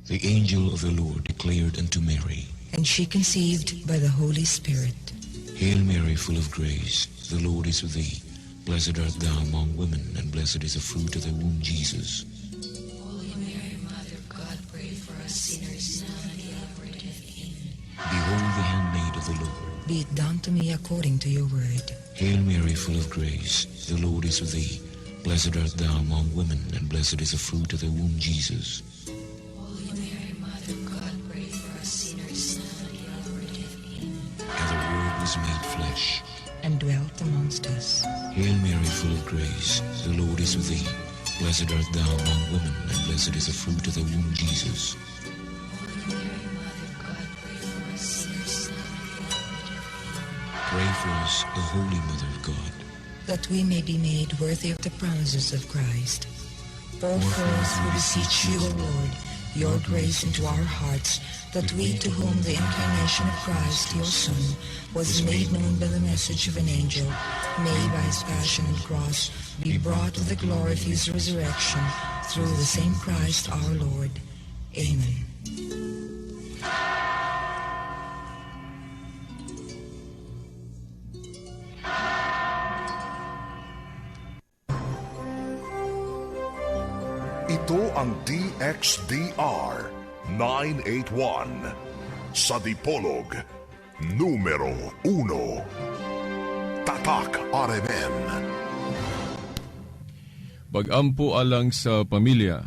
The angel of the Lord declared unto Mary, And she conceived by the Holy Spirit. Hail Mary, full of grace, the Lord is with thee. Blessed art thou among women, and blessed is the fruit of thy womb, Jesus. Holy Mary, Mother of God, pray for us sinners, now and at the hour of our death. Amen. Behold the handmaid of the Lord. Be it done to me according to your word. Hail Mary, full of grace, the Lord is with thee. Blessed art thou among women, and blessed is the fruit of thy womb, Jesus. Holy Mary, Mother of God, pray for us sinners, now and at the hour of our death. Amen. And the Word was made flesh. And dwelt amongst us. Hail Mary, full of grace, the Lord is with thee. Blessed art thou among women, and blessed is the fruit of thy womb, Jesus. Holy Mary, Mother of God, pray for us sinners, now and at the hour of our death. Amen. Pray for us, O Holy Mother of God, that we may be made worthy of the promises of Christ. Pour forth, we beseech you, O Lord, your grace into our hearts, that we, to whom the incarnation of Christ, your Son, was made known by the message of an angel, may by his passion and cross be brought to the glory of his resurrection, through the same Christ our Lord. Amen. Ito ang DXDR 981 sa Dipolog, numero 1. Tatak RMN. Pagampo alang sa pamilya.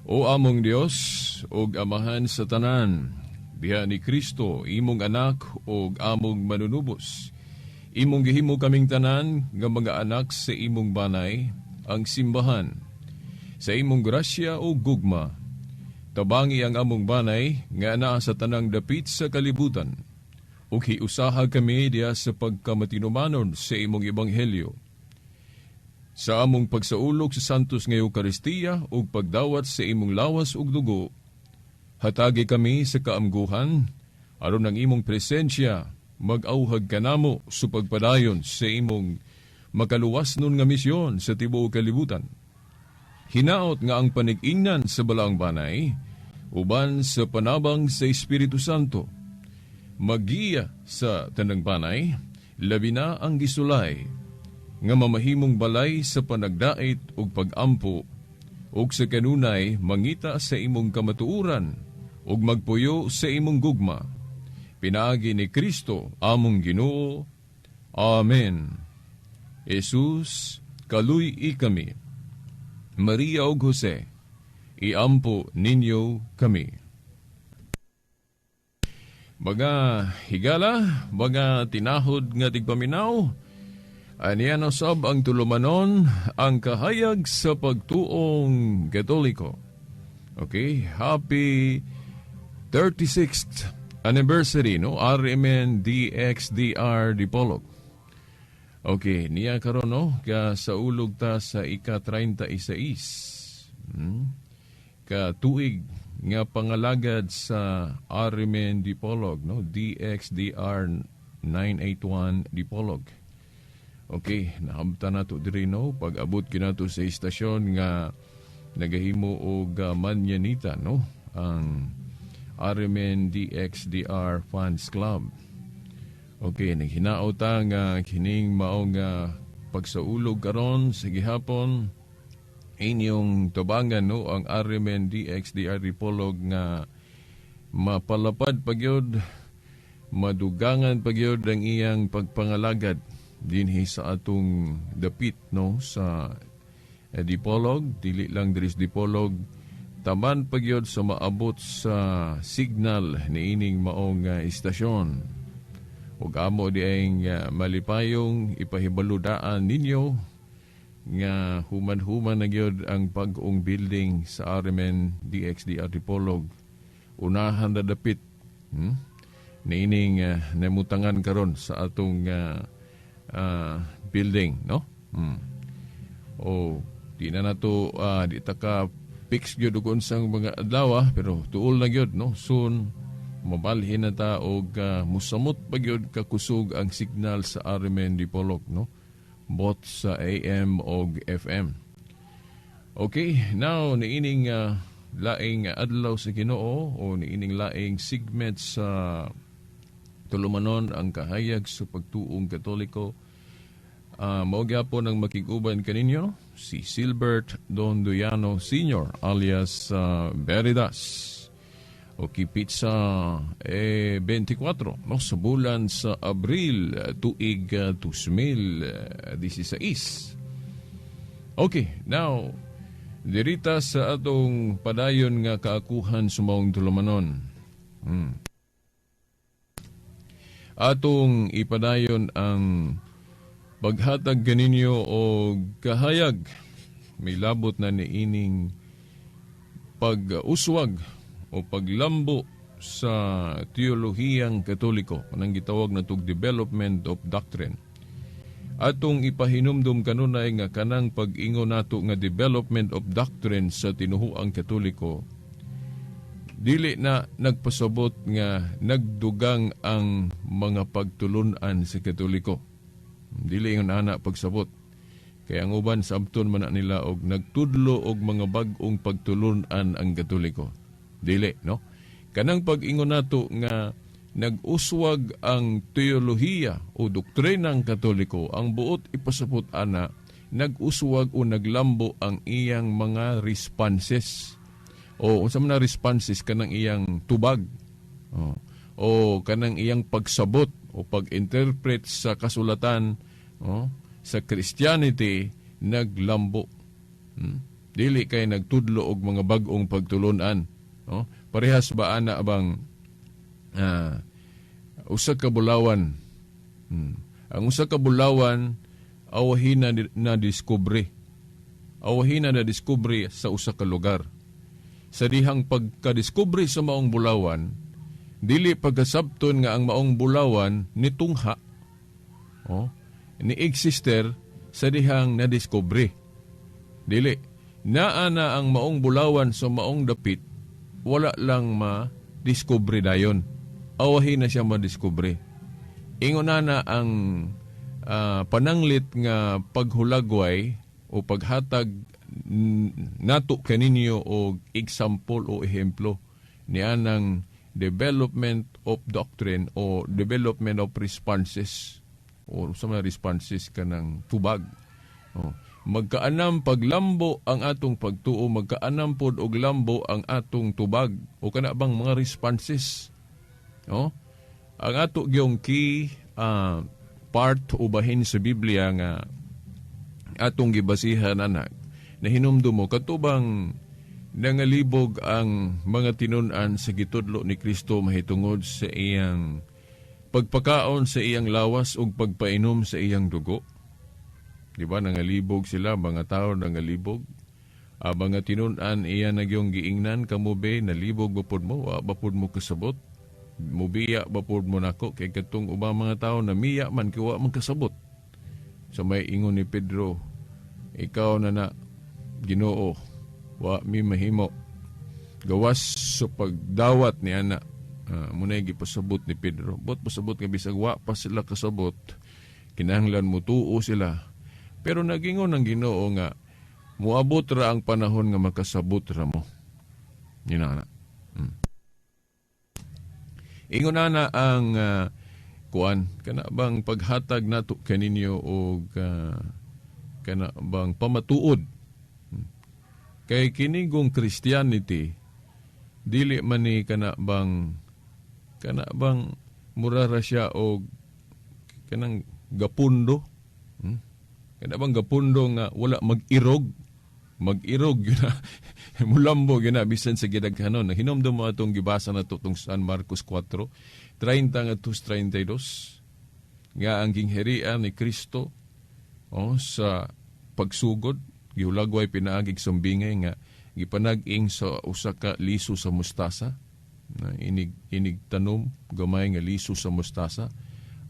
O among Dios, ug Amahan sa tanan, diha ni Kristo, imong anak ug among manunubos. Imong gihimo kaming tanan nga mga anak sa imong banay, ang simbahan. Sa imong grasya o gugma, tabangi ang among banay nga anaa sa tanang dapit sa kalibutan. Ug hiusaha kami diha sa pagkamatinumanon sa imong ebanghelyo. Sa among pagsaulog sa Santos nga Eukaristiya ug pagdawat sa imong lawas ug dugo, hatagi kami sa kaamguhan aron ang imong presensya mag-auhag kanamo sa pagpadayon sa imong makaluwas nun nga misyon sa tibuok kalibutan. Hinaot nga ang panig-ingnan sa balaang banay, uban sa panabang sa Espiritu Santo, magiya sa tanang banay, labi na ang gisulay, nga mamahimong balay sa panagdait ug pagampo, ug sa kanunay mangita sa imong kamatuoran, ug magpuyo sa imong gugma. Pinaagi ni Kristo among Ginoo. Amen. Jesus, kaluy-i kami. Maria ug Jose, iampo ninyo kami. Mga higala, mga tinahod nga tigpaminaw, aniya na sab ang tulumanon ang kahayag sa pagtuong Katoliko. Okay, happy 36th anniversary, no? RMN DXDR Dipolog. Okay, niya karon, no, ka sa ulog ta sa ika-36 ka tuig nga pangalagad sa RMN Dipolog, no, DXDR 981 Dipolog. Okay, nahamtan nato diri, no, pag abot kinato sa istasyon nga nagahimo og manyanita, no, ang RMN DXDR Fans Club. Okay, naghinaot ta nga kining maong pagsaulog karon sa gihapon inyong tubangan, no, ang RMN DXDR Dipolog nga mapalapad pagyod, madugangan pagyod ang iyang pagpangalagad dinhi sa atong dapit, no, sa Dipolog, dili lang diri sa Dipolog, taman pagyod sa maabot sa signal niining maong istasyon. Ug amo di ang malipayong ipahibaludaan ninyo nga human-human na gyud ang bag-ong building sa RMN DXDR Dipolog. Unahan na dapit niining namutangan karon sa atong building, no? O di na nato di ta ka fix gyud og unsang mga adlaw, pero tuol na gyud, no? Soon mabalhin na ta og musamot pa gyud kakusog ang signal sa RMN Dipolog, no, both sa AM og FM. Okay, now niining laing adlaw sa Ginoo o niining laing segment sa tulumanon ang kahayag sa pagtuong Katoliko. Mao gyapon ang makig-uban kaninyo si Silbert Dondoyano Sr. alias Veridas. O pizza 24, no, sa bulan sa Abril tuig 2016. Okay, now dirita sa atong padayon nga kaakuhan sa maong tulumanon. Atong ipadayon ang paghatag kaninyo og kahayag may labot na niining pag-uswag o paglambo sa teolohiyang Katoliko, kanang gitawag na tog development of doctrine. Atong ipahinumdum kanunay nga kanang pag-ingon nato nga development of doctrine sa tinuhuang Katoliko, dili na nagpasabot nga nagdugang ang mga pagtulunan sa Katoliko. Dili ingon ana pagsabot. Kaya ang uban sabton man na nila og nagtudlo og mga bag-ong pagtulunan ang Katoliko. Dili, no? Kanang pag-ingon nato nga nag-uswag ang teolohiya o doktrina ng Katoliko, ang buot ipasabot ana, nag-uswag o naglambo ang iyang mga responses. O unsa man na responses? Kanang iyang tubag. O, o kanang iyang pagsabot o pag-interpret sa kasulatan, o, sa Christianity naglambo. Dili kay nagtudlo og mga bag-ong pagtulunan. No? Parehas ba ana bang usa ka bulawan? Ang usa ka bulawan awahin na na diskubre. Awahin na na-diskubre sa usa ka lugar. Sa dihang pagkadiskubre sa maong bulawan, dili pagkasabton nga ang maong bulawan nitungha. Oh, ni exister sa dihang nadiskubre. Dili. Naa na ang maong bulawan sa maong dapit, wala lang ma-discover dayon. Awahin na siya ma-discover. Ingon na na ang pananglit nga paghulagway o paghatag nato kaninyo og example o ehemplo ni anang development of doctrine o development of responses o sa mga responses kanang tubag. Oh. Magkaanam paglambo ang atong pagtuo, magkaanam pod og lambo ang atong tubag o kana bang mga responses. Oh? Ang ato gyung key part o bahin sa Biblia nga atong gibasihan anak, nahinumdum mo katubang nangalibog ang mga tinun-an sa gitudlo ni Kristo mahitungod sa iyang pagpakaon sa iyang lawas ug pagpainom sa iyang dugo. Di ba nangalibog sila, mga tao nangalibog. Mga tinun-an iya nagyong giingnan, "Kamo be, nalibog ba pod mo? Wa ba pod mo kasabot? Mubiya ba pod mo nako? Kay katong ubang mga tao namiya man kay wa man kasabot." Sa may ingon ni Pedro, "Ikaw na na, Ginoo, wa mi mahimo gawas sa pagdawat ni ana." Muna'y gipasabot ni Pedro. Buot pasabot nga bisag wa pa sila kasabot, kinahanglan mo tuo sila. Pero nagingon ang Ginoo nga muabot ra ang panahon nga makasabot ra mo. Yun na. Ingon na ang kuan kana bang paghatag nato kaninyo og kana bang pamatuod. Kay kinigong Christianity dili man ni kana bang mura ra siya og kanang gapundo. Kana bang gapundo nga wala mag-irog, mag-irog yun na, mulambo yun na bisan sa gidaghanon. Hinumdum mo atong gibasa na to tong San Marcos 4, 30 ngadto 32, nga ang gingharian ni Kristo, oh, sa pagsugod gihulagway pinaagig sumbingay nga gipanag-ing sa usa ka liso sa mustasa na inig tanom gamay nga liso sa mustasa,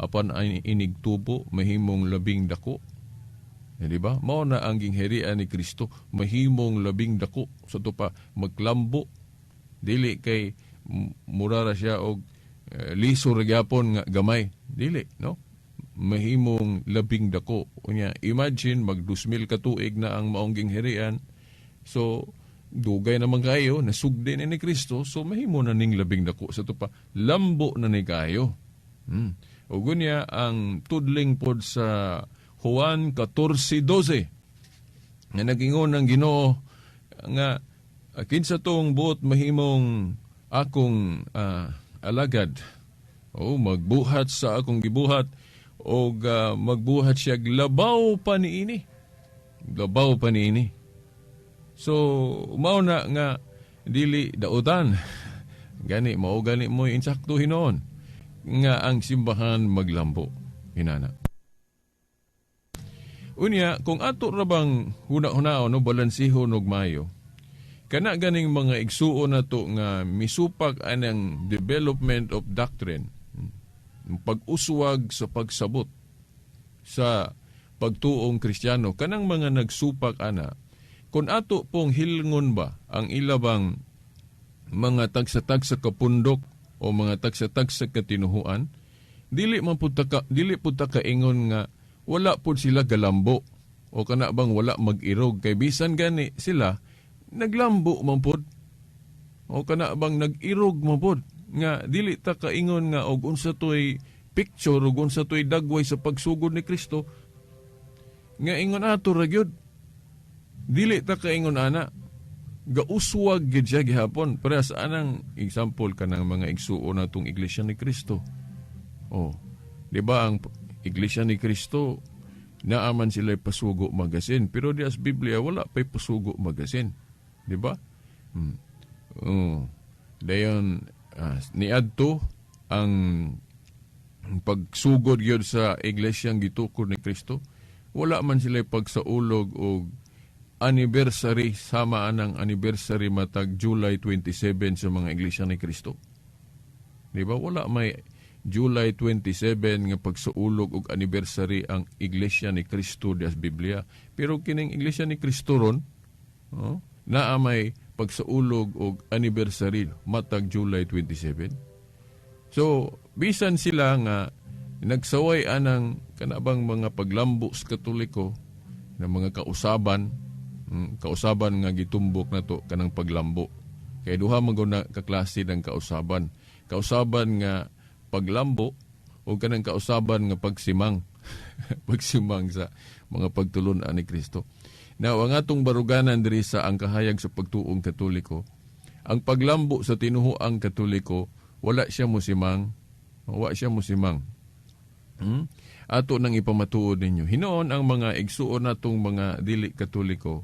apan ay inig tubo mahimong labing dako. Eh, di ba? Mao na ang gingharian ni Kristo, mahimong labing dako sa to pa maglambo, dili kay mura ra siya og liso ra gyapon nga gamay, dili, no? Mahimong labing dako. Unya imagine mag 2000 ka tuig na ang maong gingharian. So Dugay naman kayo, nasugdi ni Kristo, so mahimo na ning labing dako sa tupa. Lambo na ni kayo. Ug unya ang tudling pod sa Juan 14:12 nga nagingon ang Ginoo nga kinsa tong buot mahimong akong alagad o magbuhat sa akong gibuhat og magbuhat siya labaw pa niini. Labaw pa niini. So mao na nga dili dautan. Gani mao gani mo insakto hinuon nga ang simbahan maglambo hinana. Unya, kung ato ra bang huna-hunaon no balansihon og maayo, kana ganing mga igsuon nato nga misupak anang development of doctrine, pag-uswag sa pagsabot sa pagtuong Kristiyano, kanang mga nagsupak ana, kung ato pong hilngon ba ang ilabang mga tagsa-tagsa kapundok o mga tagsa-tagsa katinuhuan, dili man pud ta dili pud ta kaingon nga wala pud sila galambo o kana bang wala mag-irog, kay bisan gani sila naglambo man pud o kana bang nag-irog man pud, nga dili ta kaingon nga og unsa toy picture og unsa toy dagway sa pagsugod ni Kristo nga ingon ato ra gyud. Dili ta kaingon ana, gauswag gid siya gihapon. Para sa anang example kanang mga igsuon natong Iglesia ni Kristo. Oh, di ba ang Iglesia ni Kristo naaman sila Pasugo Magazine, pero di as Biblia wala pa'y Pasugo Magazine, di ba? Oh. Dayon niadto ang pagsugod gyud sa iglesyang gitukod ni Kristo, wala man sila pagsaulog og anniversary sama anang anniversary matag July 27 sa mga Iglesia ni Kristo. Di ba? Wala may July 27 nga pagsaulog og anniversary ang Iglesia ni Kristo di as Biblia. Pero kining Iglesia ni Kristo ron, oh, naa may pagsaulog og anniversary matag July 27. So, bisan sila nga nagsaway anang kanabang mga paglambo sa Katoliko na mga kausaban, kausaban nga gitumbok na to kanang paglambo. Kay duha man gud na kaklase ng kausaban. Kausaban nga paglambo o kanang kausaban nga pagsimang. Pagsimang sa mga pagtulun-an ni Kristo. Now, ang atong baruganan diri sa ang kahayag sa pagtuong Katoliko, ang paglambo sa tinuhuang Katoliko, wala siya musimang. Wala siya musimang. Ato nang ipamatuod ninyo. Hinoon ang mga igsuon natong mga dili Katoliko,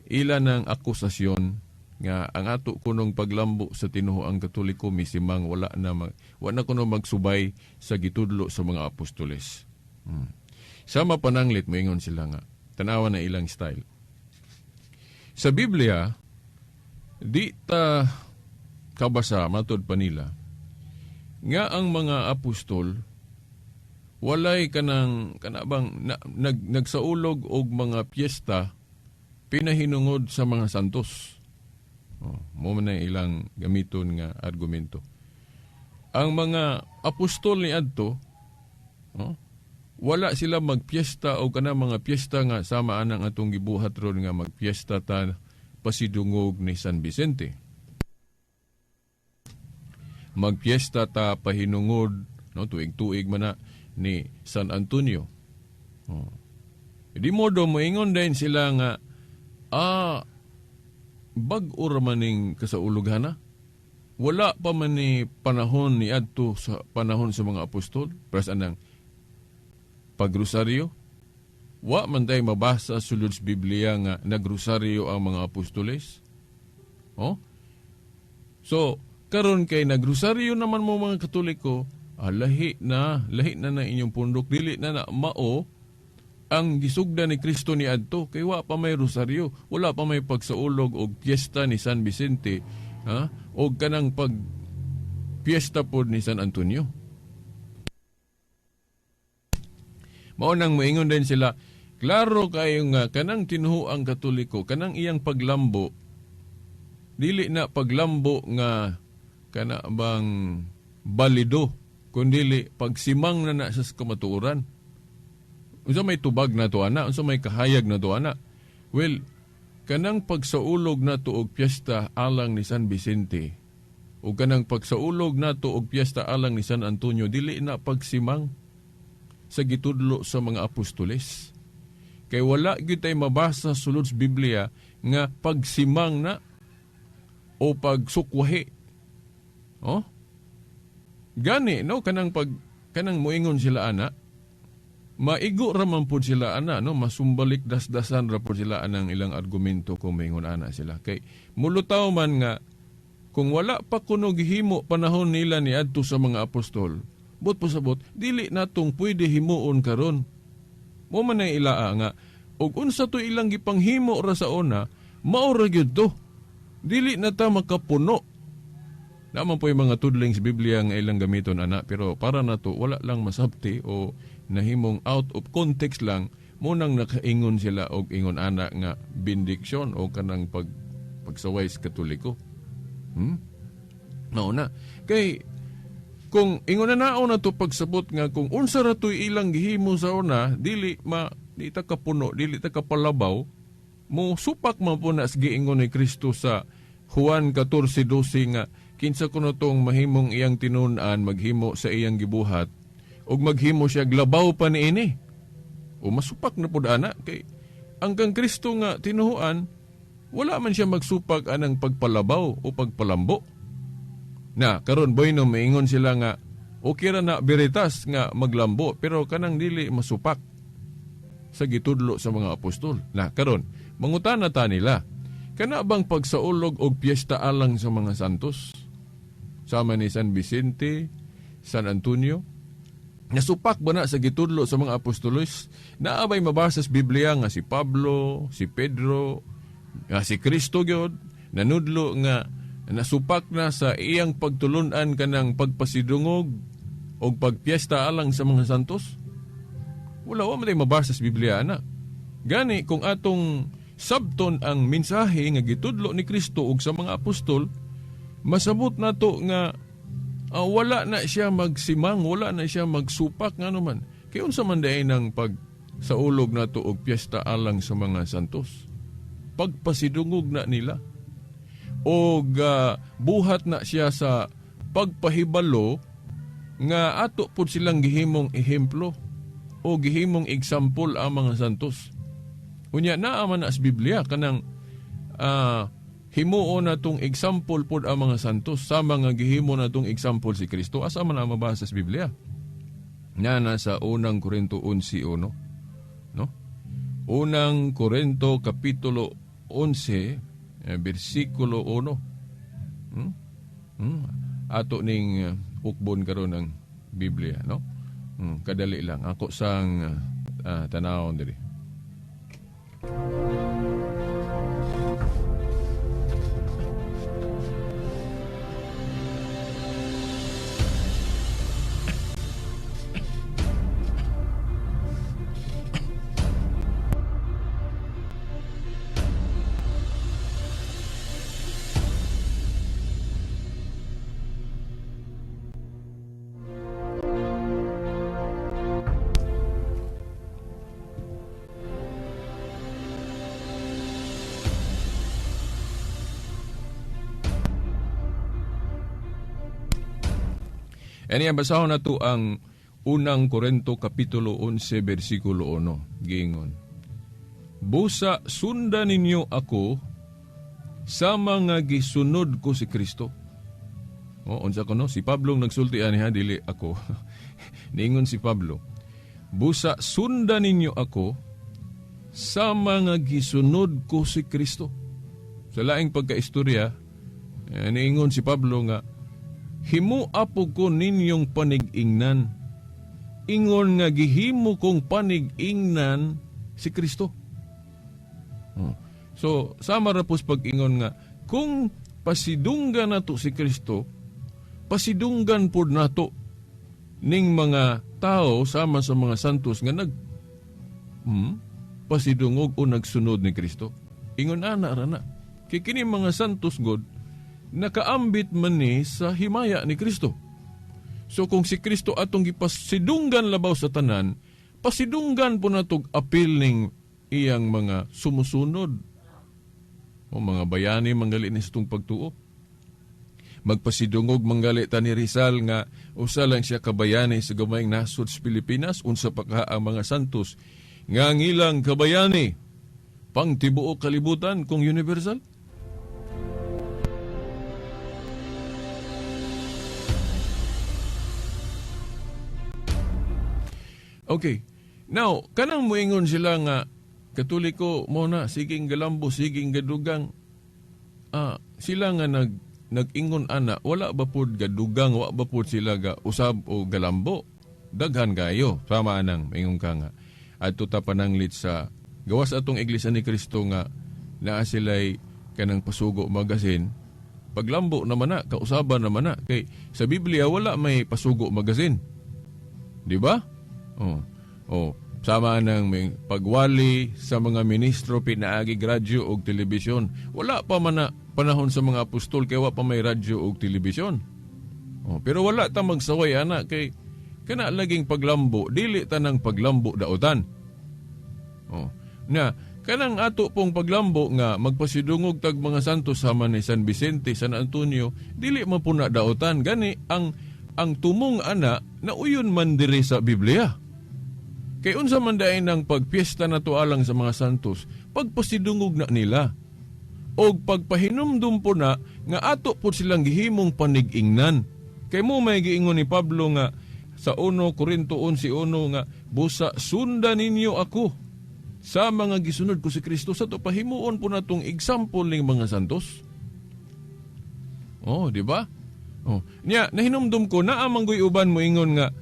ila ng akusasyon nga ang ato kunong paglambo sa tinuhuang Katoliko misimang, wala na kuno magsubay sa gitudlo sa mga apostoles. Sama pananglit moingon sila nga tanawa na ilang style. Sa Biblia di ta kabasa matud pa nila nga ang mga apostol walay kanang kanabang nagsaulog og mga piyesta pinahinungod sa mga santos. Oh, mo man na ilang gamiton nga argumento. Ang mga apostol ni adto, oh, wala sila magpiesta o kana mga piyesta nga sama anang atong gibuhat ron nga magpiesta ta pasidungog ni San Vicente. Magpiesta ta pahinungod, no, tuig-tuig man na ni San Antonio. Oh. Di modo moingon din sila nga bag-o ra man ning kasaulughana. Wala pa man ni panahon ni adto sa panahon sa mga apostol, pras anang pagrosaryo. Wa man tay mabasa sulod sa Biblia nga nagrosaryo ang mga apostoles. Oh? So, karon kay nagrosaryo naman mo mga Katoliko, lahi na na inyong pundok, dili na na mao ang gisugda ni Kristo ni adto, kay wa pa may rosaryo, wala pa may pagsaulog og piyesta ni San Vicente, ha? Og kanang pag piyesta pod ni San Antonio. Mao nang moingon din sila, klaro kayo nga kanang tinuhuang Katoliko, kanang iyang paglambo, dili na paglambo nga kana bang balido, kundili pagsimang na na sa kamatuoran. Unsa may tubag na to ana, unsa may kahayag na to ana. Well, Kanang pagsaulog nato og piyesta alang ni San Vicente o kanang pagsaulog nato og piyesta alang ni San Antonio, dili na pagsimang sa gitudlo sa mga apostoles. Kay wala gyud tay mabasa sulod sa Biblia nga pagsimang na o pagsukwahi. Oh? Gani no kanang pag kanang moingon sila ana, maigo ra man pud sila ana no, masumbalik dasdasan ra pud sila anang ilang argumento kung moingon ana sila. Kay mulutaw man nga kung wala pa kuno gihimo panahon nila niadto sa mga apostol, but pasabot dili natong pwede himuon karon. Mo man ang ilaa nga og unsa to ilang gipanghimo ra sa una, mao ra gyud to. Dili na ta makapuno. Naman po yung mga tudling sa Biblia nga ilang gamiton ana, pero para nato wala lang masabti o nahimong out of context lang munang nakaingon sila og ingon ana nga bendiksyon o kanang pagsaway sa Katoliko. Mao na. Kay kung ingon na nao na to pagsabot nga kung unsa ra to'y ilang gihimo sa una, dili ma di ta kapuno, dili ta kapalabaw, mo supak man po na sa giingon ni Kristo sa Juan 14:12 nga kinsa kuno tong mahimong iyang tinun-an maghimo sa iyang gibuhat ug maghimo siya glabaw pa niini. O masupak na pud ana kay ang kang Kristo nga tinuhuan wala man siya magsupak anang pagpalabaw o pagpalambo. Na karon boy no maingon sila nga okay ra na beritas nga maglambo pero kanang dili masupak sa gitudlo sa mga apostol. Na karon mangutana ta nila, kana bang pagsaulog og piyesta alang sa mga santos sama ni San Vicente, San Antonio, nasupak ba na sa gitudlo sa mga apostolos? Naabay mabasa sa Biblia nga si Pablo, si Pedro, nga si Kristo gyud nanudlo nga nasupak na sa iyang pagtulunan kanang pagpasidungog o pagpiesta alang sa mga santos? Wala, wa man tay mabasa sa Biblia ana. Gani kung atong sabton ang mensahe nga gitudlo ni Kristo ug sa mga apostol, masabot nato nga wala na siya magsimang, wala na siya magsupak ngano man. Kay unsa man diay nang pagsaulog nato og piyesta alang sa mga santos? Pagpasidungog na nila. Og buhat na siya sa pagpahibalo nga ato pud silang gihimong ehemplo o gihimong example ang mga santos. Unya naa man na sa Biblia kanang himuon na tong example pod ang mga santos sa mga gihimo na tong example si Kristo. Asa man ang mabasa sa Biblia? Nga nasa unang Korinto 11:1, no? Unang Korinto kapitulo 11 bersikulo 1. Ato ning ukbon karon ang Biblia, no? Kadali lang ako sang tanawon diri. Ani ang basahon nato ang unang Korinto kapitulo 11 bersikulo 1 giingon. Busa sundan ninyo ako sama nga gisunod ko si Kristo. O unsa kuno si Pablo nagsulti ani ha, dili ako. Niingon si Pablo, busa sundan ninyo ako sama nga gisunod ko si Kristo. Sa laing pagkaistorya, niingon si Pablo nga himo apo ko ninyong panig-ingnan. Ingon nga gihimo kong panig-ingnan si Kristo. So, sama ra pos pag-ingon nga kung pasidunggan nato si Kristo, pasidunggan pod nato ning mga tao sama sa mga santos nga nag pasidungog o nagsunod ni Kristo. Ingon ana ra na. Kay kini mga santos god nakaambit man ni sa himaya ni Kristo. So kung si Kristo atong gipasidunggan labaw sa tanan, pasidunggan po natog apil ning iyang mga sumusunod. O mga bayani manggali ni sa itong pagtuo. Magpasidungog manggali ta ni Rizal nga usa lang siya kabayani sa gamayng nasod sa Pilipinas, unsa pa ka ang mga santos nga ang ilang kabayani pang tibuok kalibutan kung universal. Okay. Now, kanang moingon sila nga Katoliko mo na siging galambo, siging gadugang. Sila nga nag-ingon ana, wala ba pod gadugang, wa ba pod sila ga usab o galambo? Daghan kayo, sama anang ingon ka nga. Adto ta pananglit sa gawas atong Iglesia ni Kristo nga naa sila'y kanang pasugo magasin. Paglambo naman na, kausaban naman na. Kay sa Biblia wala may pasugo magasin. Di ba? Oh. Oh. Sama nang may pagwali sa mga ministro pinaagi radyo og telebisyon. Wala pa man na panahon sa mga apostol kay wa pa may radyo og telebisyon. Oh, pero wala ta magsaway ana kay kana laging paglambo, dili ta nang paglambo daotan. Oh, na kanang ato pong paglambo nga magpasidungog tag mga santo sama ni San Vicente, San Antonio, dili man po na daotan. Gani ang tumong ana nauyon man diri sa Biblia. Kay unsa man daay nang pagpiesta na alang sa mga santos, pagpasidungog na nila. Og pagpahinumdum po na nga ato po silang gihimong panig-ingnan. Kay mo may giingon ni Pablo nga sa 1 Korinto 11:1 nga busa sundan ninyo ako sa mga gisunod ko si Kristo. Sa to pahimuon po natong example ning mga santos. Oh, di ba? Oh, nya nahinumdum ko naa manggoy uban moingon nga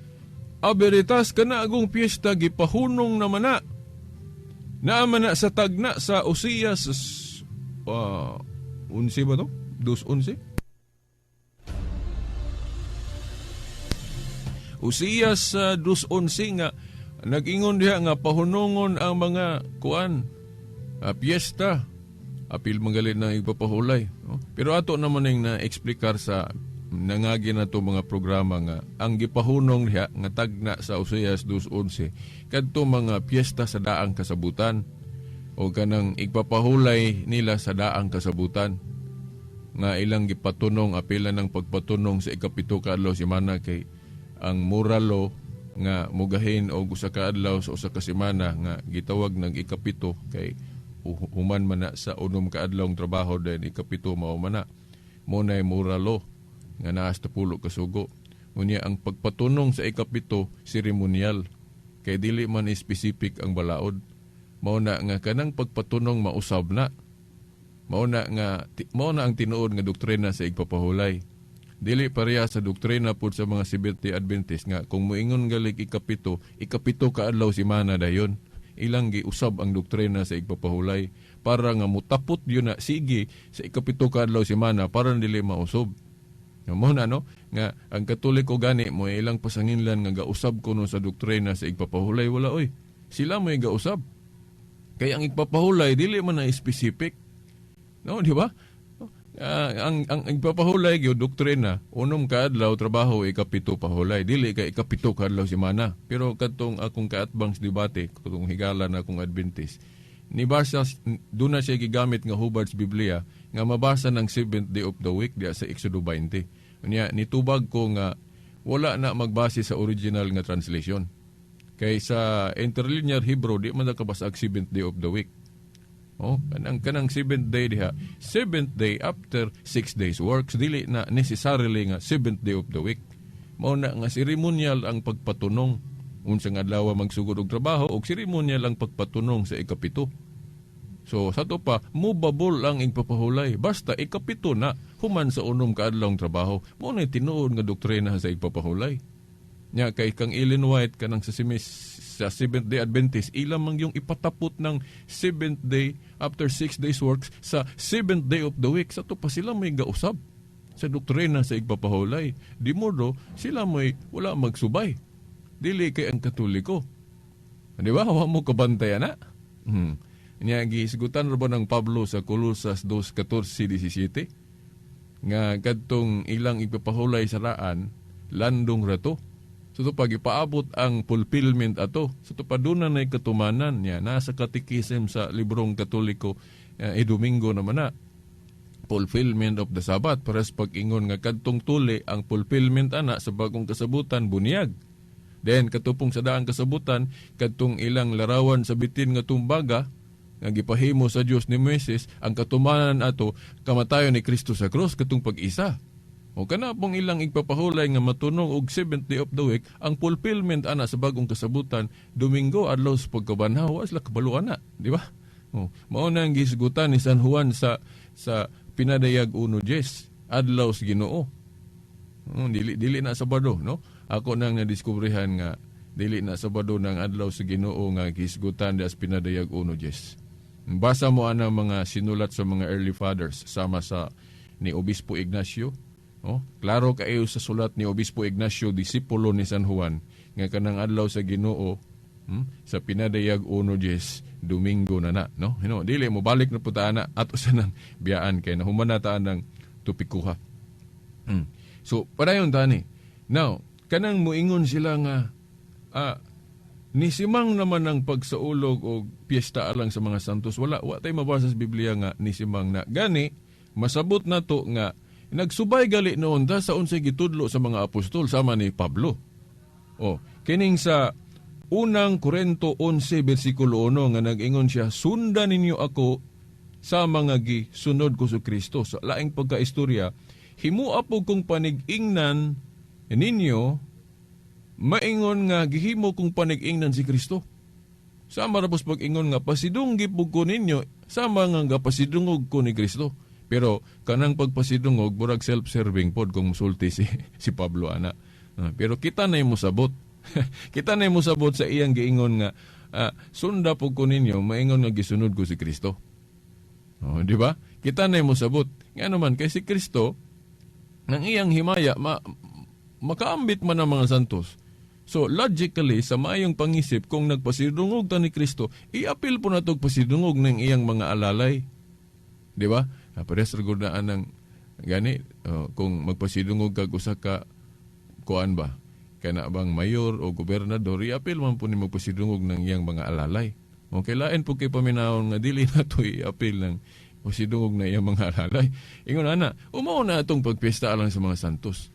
aberitas kana agong piyesta gipahunong naman na. Naa man na sa tagna sa Osias 11 ba to? 2:11? Osias 2:11 nga nag-ingon diha nga pahunongon ang mga kuan piyesta. Apil manggalit na igpapahulay. No? Pero ato naman ning na-explikar sa nangagi na to mga programa nga ang gipahunong diha nga tagna sa Osias 2:11 kadto mga piyesta sa daang kasabutan o kanang igpapahulay nila sa daang kasabutan nga ilang gipatunong apila ng pagpatunong sa 7 ka adlaw semana kay ang moralo nga mugahin og usa ka adlaw sa usa ka semana nga gitawag nag 7 kay human man na sa 6 ka adlawng trabaho then 7 mao man na mo nay moralo nga naa sa 10 ka sugo. Unya ang pagpatunong sa 7 seremonial kay dili man specific ang balaod. Mao na nga kanang pagpatunong mausab na. Mao na nga mao na ang tinuod nga doktrina sa igpapahulay. Dili pareha sa doktrina pud sa mga Seventh-day Adventist nga kung moingon galik 7, 7 ka adlaw semana dayon. Ilang giusab ang doktrina sa igpapahulay para nga mutapot yun na sige sa 7 ka adlaw semana para dili mausab. Nga mo na, no? Nga ang Katoliko gani mo ilang pasanginlan nga gausab kuno sa doktrina sa igpapahulay, wala oy. Sila mo'y gausab. Kay ang igpapahulay dili man na specific. No, di ba? Ang igpapahulay gyud doktrina, 6 ka adlaw trabaho, 7 pahulay. Dili kay 7 ka adlaw semana. Pero kadtong akong kaatbang sa debate, katong higala na akong Adventist, nibasa doon na siya gigamit nga Hubbard's Biblia nga mabasa ng 7th day of the week diya sa Exodo 20. Unya nitubag ko nga wala na magbase sa original nga translation. Kay sa interlinear Hebrew di man nakabasa ang 7th day of the week. Oh, kanang 7th day diha, 7th day after 6 days works, dili na necessarily nga 7th day of the week. Mao na nga seremonial ang pagpatunong unsa nga adlaw magsugod og trabaho og seremonial ang pagpatunong sa 7. So sa to pa mubabol ang igpapahulay basta 7 na human sa 6 ka adlawng trabaho. Mao na tinuod nga doktrina sa igpapahulay. Nya kay kang Ellen White kanang sa sa Seventh Day Adventist ila man yung ipatapot ng 7th day after 6 days works sa 7th day of the week. Sa to pa sila may gausab sa doktrina sa igpapahulay. Di modo sila may wala magsubay. Dili kay ang Katoliko. Di ba? Wa mo kabantay ana. Nya gihisgutan ra ba ng Pablo sa Colosas 2:14-17 nga kadtong ilang igpapahulay sa raan landong ra to. So to pag ipaabot ang fulfillment ato, so to paduna nay katumanan niya nasa katikism sa librong Katoliko Domingo naman na. Fulfillment of the Sabbath. Para sa pag-ingon nga kadtong tuli, ang fulfillment ana sa bagong kasabutan, bunyag. Then, katupong sa daang kasabutan, kadtong ilang larawan sa bitin nga tumbaga, nga gipahimo sa Dios ni Moises, ang katumanan ato, kamatayon ni Kristo sa krus, katong pag-isa. O kana pong ilang igpapahulay nga matunog og seventh day of the week, ang fulfillment ana sa bagong kasabutan, Domingo, adlaw sa pagkabanhaw, wa sila kabalo ana, di ba? O, mao na ang gisgutan ni San Juan sa Pinadayag 1:10, adlaw sa Ginoo. O, dili na Sabado, no? Ako nang nadiskubrehan nga dili na Sabado ng adlaw sa Ginoo nga gisgutan sa Pinadayag 1:10. Basa mo ana mga sinulat sa mga early fathers sama sa ni Obispo Ignacio. Oh, klaro kaayo sa sulat ni Obispo Ignacio, disipulo ni San Juan, nga kanang adlaw sa Ginoo, sa Pinadayag 1:10, Domingo na na, no? Hino, dili mo balik na puta ana ato sa nang biyaan kay nahuman na ta ng tupikuha. So, padayon tani. Now, kanang muingon sila nga nisimang naman ang pagsaulog o piyesta alang sa mga santos, wala wa tay mabasa sa Biblia nga nisimang na. Gani masabot na to nga nagsubay gali noon ta sa unsay gitudlo sa mga apostol sama ni Pablo. O, kining sa unang Korento 11 bersikulo 1 nga nag-ingon siya, sundan ninyo ako sa mga gisunod ko sa Kristo. Sa laing pagkaistorya, himua po kong panig-ingnan ninyo, maingon nga gihimo kong panig-ingnan si Kristo. Sama ra pos pag-ingon nga pasidunggi po ko ninyo, sama nga pasidungog ko ni Kristo. Pero kanang pagpasidungog murag self-serving pod kung musulti si Pablo ana. Pero kita na mosabot. Kita na mosabot sa iyang giingon nga sunda po ko ninyo, maingon nga gisunod ko si Kristo. Oh, di ba? Kita na mosabot. Nga naman kay si Kristo nang iyang himaya makaambit man ang mga santos. So logically sa maayong pangisip kung nagpasidungog ta ni Kristo, iapil po natog pasidungog ng iyang mga alalay. Di ba? Pares ra gud na anang gani kung magpasidungog kag usa ka kuan ba kana bang mayor o gobernador, iapil man po ni magpasidungog ng iyang mga alalay. Okay, lain po kay paminawon nga dili na to iapil ng pasidungog na iyang mga alalay. Ingon ana, umao na atong pagpiyesta alang sa mga santos.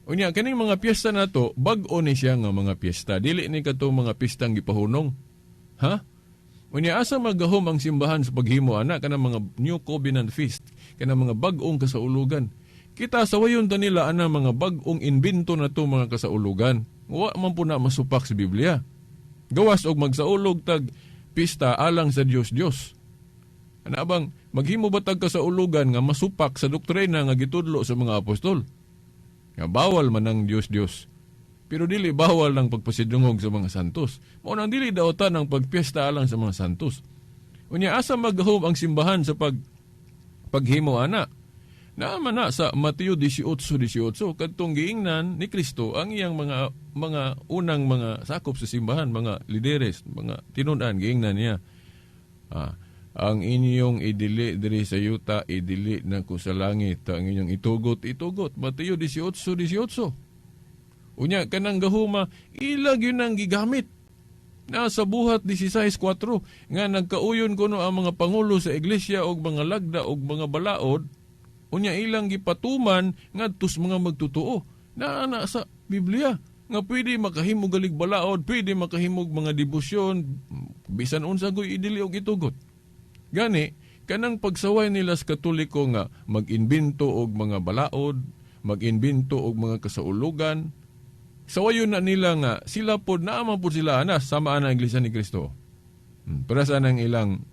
Unya kaning mga piyesta nato, bag-o ni siya nga mga piyesta. Dili ni katong mga piyestang gipahunong. Ha? Unya asa magahom ang simbahan sa paghimo ana kanang mga New Covenant Feast, kanang mga bag-ong kasaulugan. Kita sawayon ta nila ana mga bag-ong inbento na to mga kasaulugan. Wa man po na masupak sa Biblia. Gawas og magsaulog tag pista alang sa Dios Dios. Ana bang maghimo ba tag kasaulugan nga masupak sa doktrina nga gitudlo sa mga apostol? Nga bawal man ang Dios Dios. Pero dili bawal ang pagpasidungog sa mga santos. Mao nang dili daotan ang pagpiesta alang sa mga santos. Unya asa magahom ang simbahan sa paghimo ana? Naama na sa Mateo 18:18 kadtong giingnan ni Kristo ang iyang mga unang mga sakop sa simbahan, mga lideres, mga tinun-an, giingnan niya. Ang inyong idili diri sa yuta, idili na ko sa langit. Ang inyong itugot, itugot. Mateo 18:18. Unya, kanang gahuma, ilag yun ang gigamit. Nasa buhat 16:4, nga nagkauyon kuno ang mga pangulo sa iglesia og mga lagda og mga balaod, unya ilang gipatuman ngadtos mga magtotoo. Naa na sa Biblia nga pwede makahimog galig balaod, pwede makahimog mga debosyon, bisan unsa goy idili og itugot. Gani, kanang pagsaway nila sa Katoliko nga mag-imbento og mga balaod, mag-imbento og mga kasaulugan, sawayon na nila nga sila pod naaman pod sila ana sama ana ang Iglesia ni Kristo. Para sa nang ilang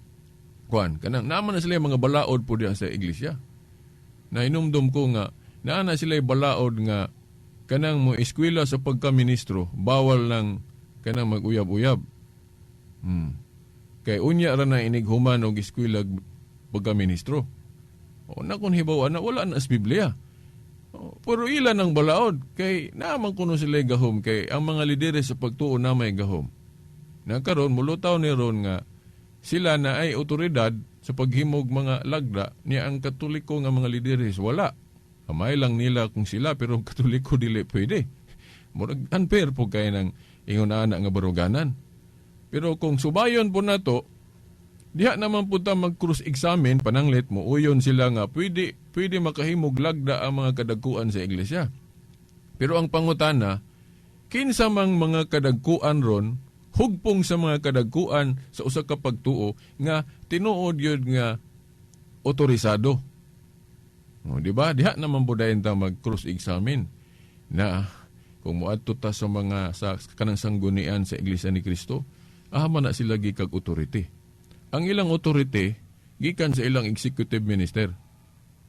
kuan kanang naaman na sila mga balaod pod diha sa iglesia. Nainumdum ko nga naa na sila balaod nga kanang mo eskwela sa pagkaministro bawal nang kanang maguyab-uyab. Kay unya ra na inig human og eskwela pagkaministro. O na kun hibaw ana wala na sa Biblia. O, pero ilan ang balaod kay naaman kuno sila gahom kay ang mga lideres sa pagtuo na may gahom. Na karon mulutaw ni ron nga sila na ay otoridad sa paghimog mga lagda niya ang Katoliko nga mga lideres wala. Kamay lang nila kung sila pero ang Katoliko dili pwede. Murag unfair po kay nang ingon ana nga baruganan. Pero kung subayon po nato Diha naman po ta mag-cross-examine, pananglit mo, uyon sila nga, pwede, pwede makahimog lagda ang mga kadagkuan sa iglesia. Pero ang pangutana, kinsa mang mga kadagkuan ron, hugpong sa mga kadagkuan sa usa ka pagtuo nga tinuod yun nga otorisado. O, di ba? Diha naman po dayon ta mag-cross-examine na kung moadto ta sa mga sa kanang sanggunian sa Iglesia ni Cristo, aha man na sila gikag authority. Ang ilang authority gikan sa ilang executive minister.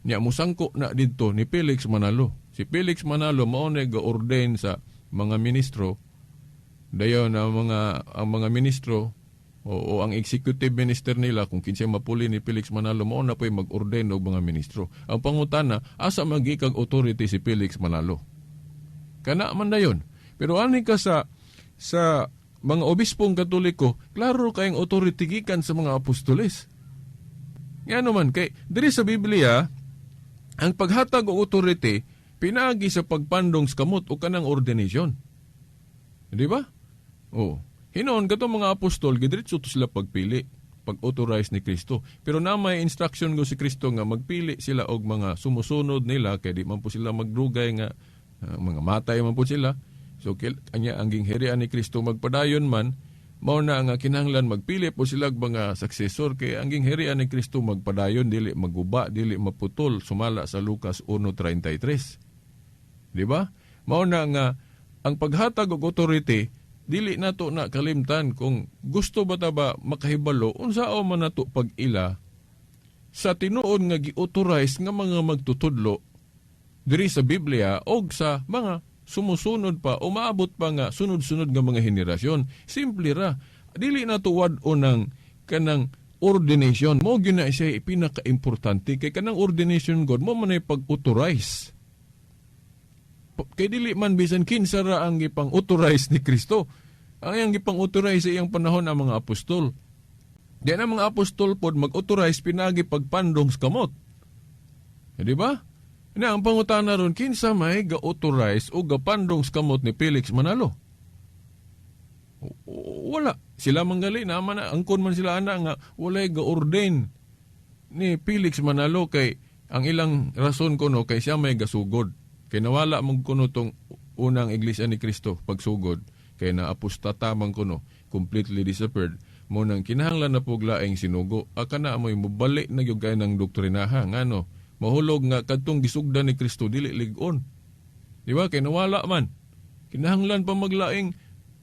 Nya musangko na didto ni Felix Manalo. Si Felix Manalo mao na ga-ordain sa mga ministro, dayon ang mga ministro o ang executive minister nila, kung kinsay mapuli ni Felix Manalo, mao na po'y mag-ordain og mga ministro. Ang pangutana, asa magikag authority si Felix Manalo? Kana man dayon. Pero ani ka sa mga obispong Katoliko, klaro kayong authority gikan sa mga apostoles. Ngano man kay diri sa Biblia ang paghatag og authority pinaagi sa pagpandong sa kamot o kanang ordination. Di ba? Oh. Hinoon katong mga apostol gidiretso to sila pagpili, pag-authorize ni Kristo. Pero na may instruction go si Kristo nga magpili sila og mga sumusunod nila kay di man po sila magdugay nga mga matay man po sila. So kanya ang gingharian ni Kristo magpadayon man, mao na nga kinahanglan magpili po sila og mga successor kay ang gingharian ni Kristo magpadayon, dili maguba, dili maputol, sumala sa Lucas 1:33. Di ba? Mao na nga ang paghatag og authority dili nato na kalimtan. Kung gusto ba ta ba makahibalo unsaon man nato pag-ila sa tinuod nga gi-authorize nga mga magtutudlo diri sa Biblia og sa mga sumusunod pa o maabot pa nga sunod-sunod nga mga henerasyon. Simple ra. Dili na wad-on ng kanang ordination. Mo gyud na siya pinaka-importante kay kanang ordination God mo man ay pag-authorize. Kay dili man bisan kinsa ra ang gipang-authorize ni Kristo. Ang iyang gipang-authorize sa iyang panahon ang mga apostol. Di na mga apostol pod mag-authorize pinagi pagpandong sa kamot. Di ba? Na ang pangutana ron, kinsa may ga-authorize o gapandong sa kamot ni Felix Manalo? Wala. Sila manggali naman na angkon man sila ana nga walay ga-ordain ni Felix Manalo kay ang ilang rason kuno kay siya may gasugod. Kay nawala man kuno tong unang Iglesia ni Kristo pagsugod kay naapostata man kuno, completely disappeared, mo nang kinahanglan na pug laing sinugo. Akana mo'y mobalik na gyud kay ng doktrinaha, ngano mahulog nga kadtong gisugdan ni Kristo dili lig-on. Di ba? Kay nawala man. Kinahanglan pa maglaing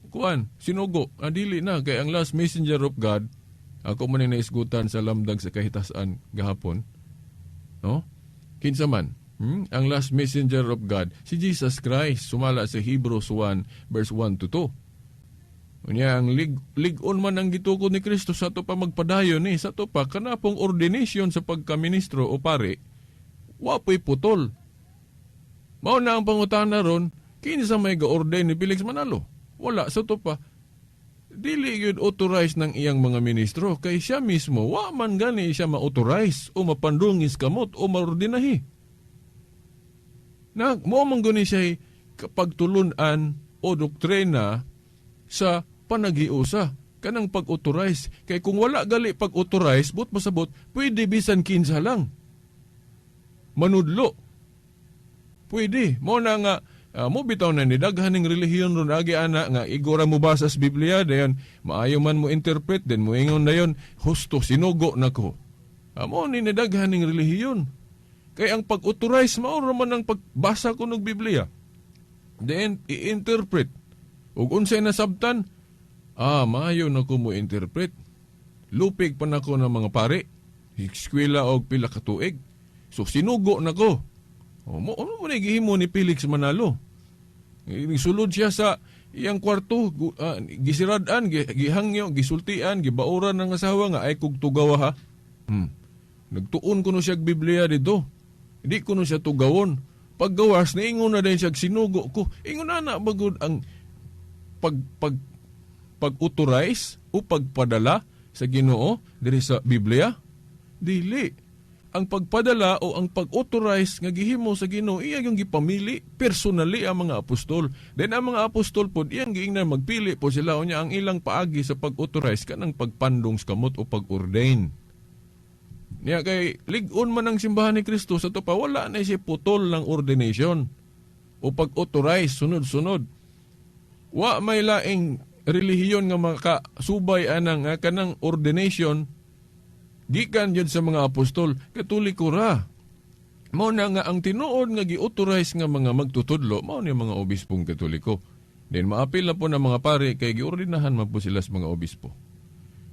kuan, sinugo. Ah, dili na kay ang last messenger of God, ako man ni naisgutan sa lamdag sa kahitasan gahapon. No? Kinsa man? Ang last messenger of God, si Jesus Christ, sumala sa Hebrews 1 verse 1 to 2. Unya ang lig-on man ang gitukod ni Kristo sa ato pa magpadayon ni sa ato pa kanapong ordination sa pagkaministro o pare, wapoy putol. Mao na ang pangutana ron, kinsa may ga-ordain ni Felix Manalo? Wala sa ato pa. Dili gyud authorized ng iyang mga ministro kay siya mismo wa man gani siya ma-authorize o mapandungis kamot o maordinahi. Na mo man gani siya pagtulunan o doktrina sa panaghiusa kanang pag-authorize, kay kung wala gali pag-authorize, but masabot pwede bisan kinsa lang manudlo, pwede mo na nga mo bitaw na ni daghan ning relihiyon ron agi ana nga igora mo basa sa Biblia, dayon maayo man mo interpret, then moingon dayon, "Husto, sinugo nako." Mo ni daghan ning relihiyon kay ang pag-authorize mao ra man ang pagbasa ko ng Biblia, then i-interpret ug unsay nasabtan, maayo na ko mo interpret, lupig pa nako ng mga pare, eskwela og pila ka tuig, so sinugo na ko. O, mo ano mo na gihimo ni Felix Manalo? Sulod siya sa iyang kwarto, gisirad-an, gihangyo, gisultian, gibauran ng asawa nga ay kog tugawa ha. Nagtuon kuno siya og Biblia dito. Hindi kuno siya tugawon. Paggawas, niingon na din siya, "Sinugo ko." Ingon na na bagod ang pag pag pag-authorize o pagpadala sa Ginoo diri sa Biblia? Dili. Ang pagpadala o ang pag-authorize nga gihimo sa Ginoo, iya yung gipamili personally ang mga apostol. Then ang mga apostol pod iyang giingnan magpili po sila, unya ang ilang paagi sa pag-authorize kanang pagpandong sa kamot o pag-ordain. Niya kay lig-on man ang simbahan ni Kristo sa to pa, wala na si putol ng ordination o pag-authorize sunod-sunod. Wa may laing relihiyon nga makasubay anang kanang ordination gikan yun sa mga apostol. Katoliko ra. Mao na nga ang tinuod nga gi-authorize nga mga magtutudlo mao ni mga obispong Katoliko. Then maapil na po ng mga pare kay giordinahan man po sila sa mga obispo.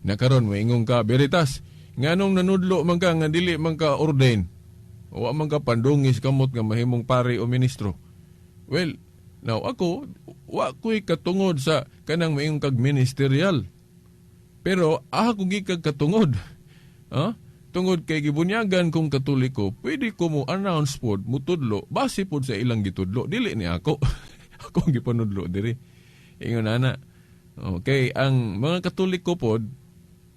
Na karon moingon ka, "Veritas, nganong nanudlo man ka nga dili man ka ordain? Wa man ka pandungis kamot nga mahimong pare o ministro?" Well, now ako, wa ko'y katungod sa kanang moingon kag ministerial. Pero ako gikag katungod. Ha? Tungod kay gibunyagan kong Katoliko, pwede ko mo announce pod, mutudlo, base pod sa ilang gitudlo. Dili ni ako. Ako ang gipanudlo diri. Ingon ana. Okay, ang mga Katoliko pod,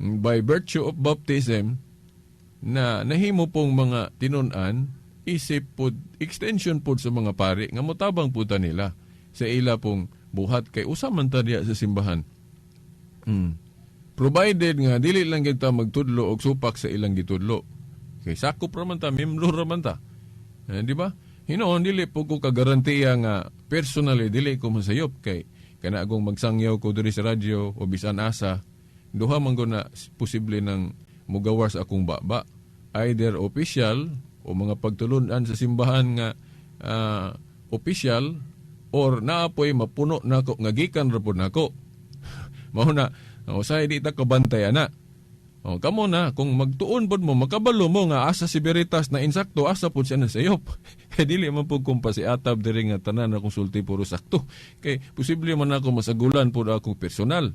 by virtue of baptism, na nahimo pong mga tinun-an, isip pod, extension pod sa mga pari, nga motabang po ta nila sa ila pong buhat kay usa man ta diya sa simbahan. Provided nga dili lang kita magtudlo og supak sa ilang gitudlo. Kay sakop ra man ta, membro ra man ta. Eh, di ba? Hinoon dili po ko kagarantiya nga personally dili ko masayop kay kana akong magsangyaw ko diri sa radyo o bisan asa, duha man ko na posible nang mugawas akong baba. Either official o mga pagtulunan sa simbahan nga official or naapoy mapuno nako nga gikan ra pud nako. Mao na usahay di ta kabantay ana. O, kamo na, kung magtuon pod mo, makabalo mo nga asa si Veritas na insakto, asa pod siya na sayop. Kay dili man pud kung pasiatab diri nga tanan akong sulti puro sakto. Kay posible man ako masagulan pod akong personal.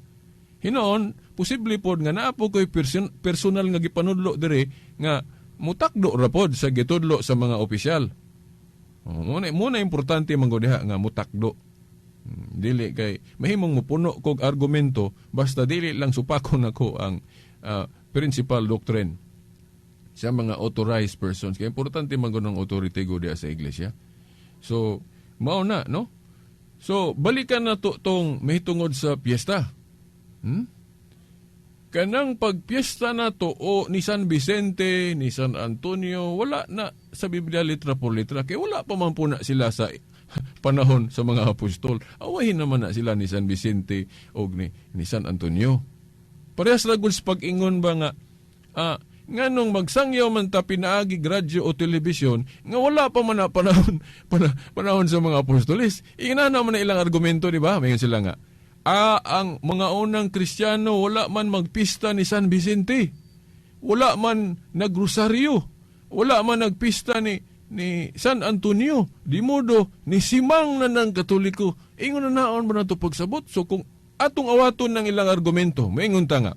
Hinoon, posible pod nga naa po ko'y personal nga gipanudlo diri nga mutakdo ra pod sa gitudlo sa mga opisyal. O, muna importante man gud diha nga mutakdo. Dili kay mahimong mupuno kog argumento basta dili lang supakon nako ang principal doctrine sa mga authorized persons. Kaya importante man gud ang authority go diha sa iglesia. So mao na, no? So balikan na to tong mahitungod sa piyesta. Kanang pagpiesta na to o ni San Vicente, ni San Antonio, wala na sa Biblia litra por litra. Kaya wala pa man po na sila sa panahon sa mga apostol. Awahin naman na sila ni San Vicente o ni San Antonio. Parehas ra gud sa pag-ingon ba nga, nganong magsangyaw man ta pinaagi radyo o telebisyon, nga wala pa man na panahon sa mga apostolis. Ingana naman na ilang argumento, di ba? Mayon sila nga, ang mga unang Kristiyano wala man magpista ni San Vicente. Wala man nagrosaryo. Wala man nagpista ni San Antonio. Di modo, ni Simang na ng Katoliko. Ingon na naon ba na ito pagsabot? So kung atong awaton ng ilang argumento, maingon ta nga,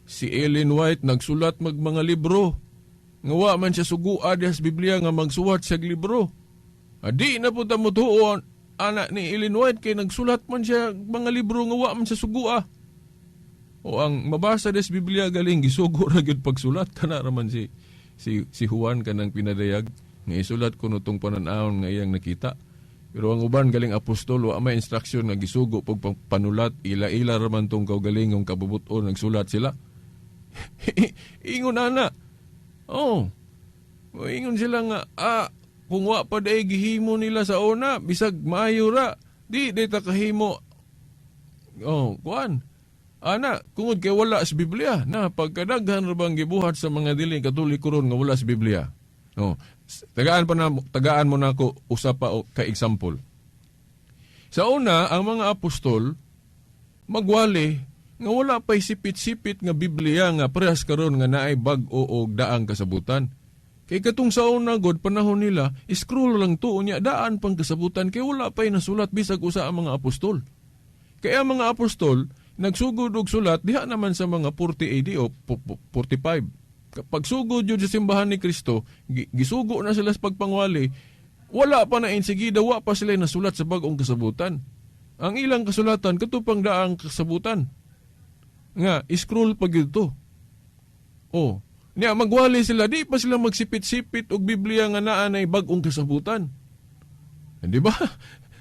si Ellen White nagsulat mag mga libro. Nga wa man siya sugua diha sa Biblia nga magsuwat siya libro. Di na po ta motuon anak ni Ellen White kay nagsulat man siya mga libro nga wa man siya sugua. O ang mabasa des Biblia galing gisugo ra gyud pagsulat kana ra man si Juan kanang pinadayag nga isulat kuno tong panan-awon nga iyang nakita. Pero ang uban galing apostol wa may instruction nga gisugo pag panulat, ila-ila ra man tong kaugalingong kabubuton nagsulat sila. Ingon ana. Oh. Ingon sila nga kung wa pa day gihimo nila sa una, bisag maayo ra, di day ta kahimo. Oh, kuan. Ana, kungod kay wala sa Biblia, na pagkadaghan ra bang gibuhat sa mga dili Katoliko ron nga wala sa Biblia. Oh, tagaan mo na ako usa pa o ka example. Sa una, ang mga apostol magwali nga wala pa'y sipit-sipit nga Biblia nga parehas karon nga naay bag-o og daang kasabutan. Kay katong sa una god panahon nila, scroll lang to unya daan pang kasabutan kay wala pa'y nasulat bisag usa ang mga apostol. Kaya ang mga apostol nagsugod og sulat diha naman sa mga 40 AD o 45. Kapag sugod yun sa simbahan ni Kristo, gisugo na sila sa pagpangwali, wala pa na insigida, wa pa sila nasulat sa bag-ong kasabutan. Ang ilang kasulatan, katupang daang kasabutan. Nga, scroll pa gyud to. Oh, Niya magwali sila, di pa sila magsipit-sipit og Biblia nga naa nay bag-ong kasabutan. Di ba?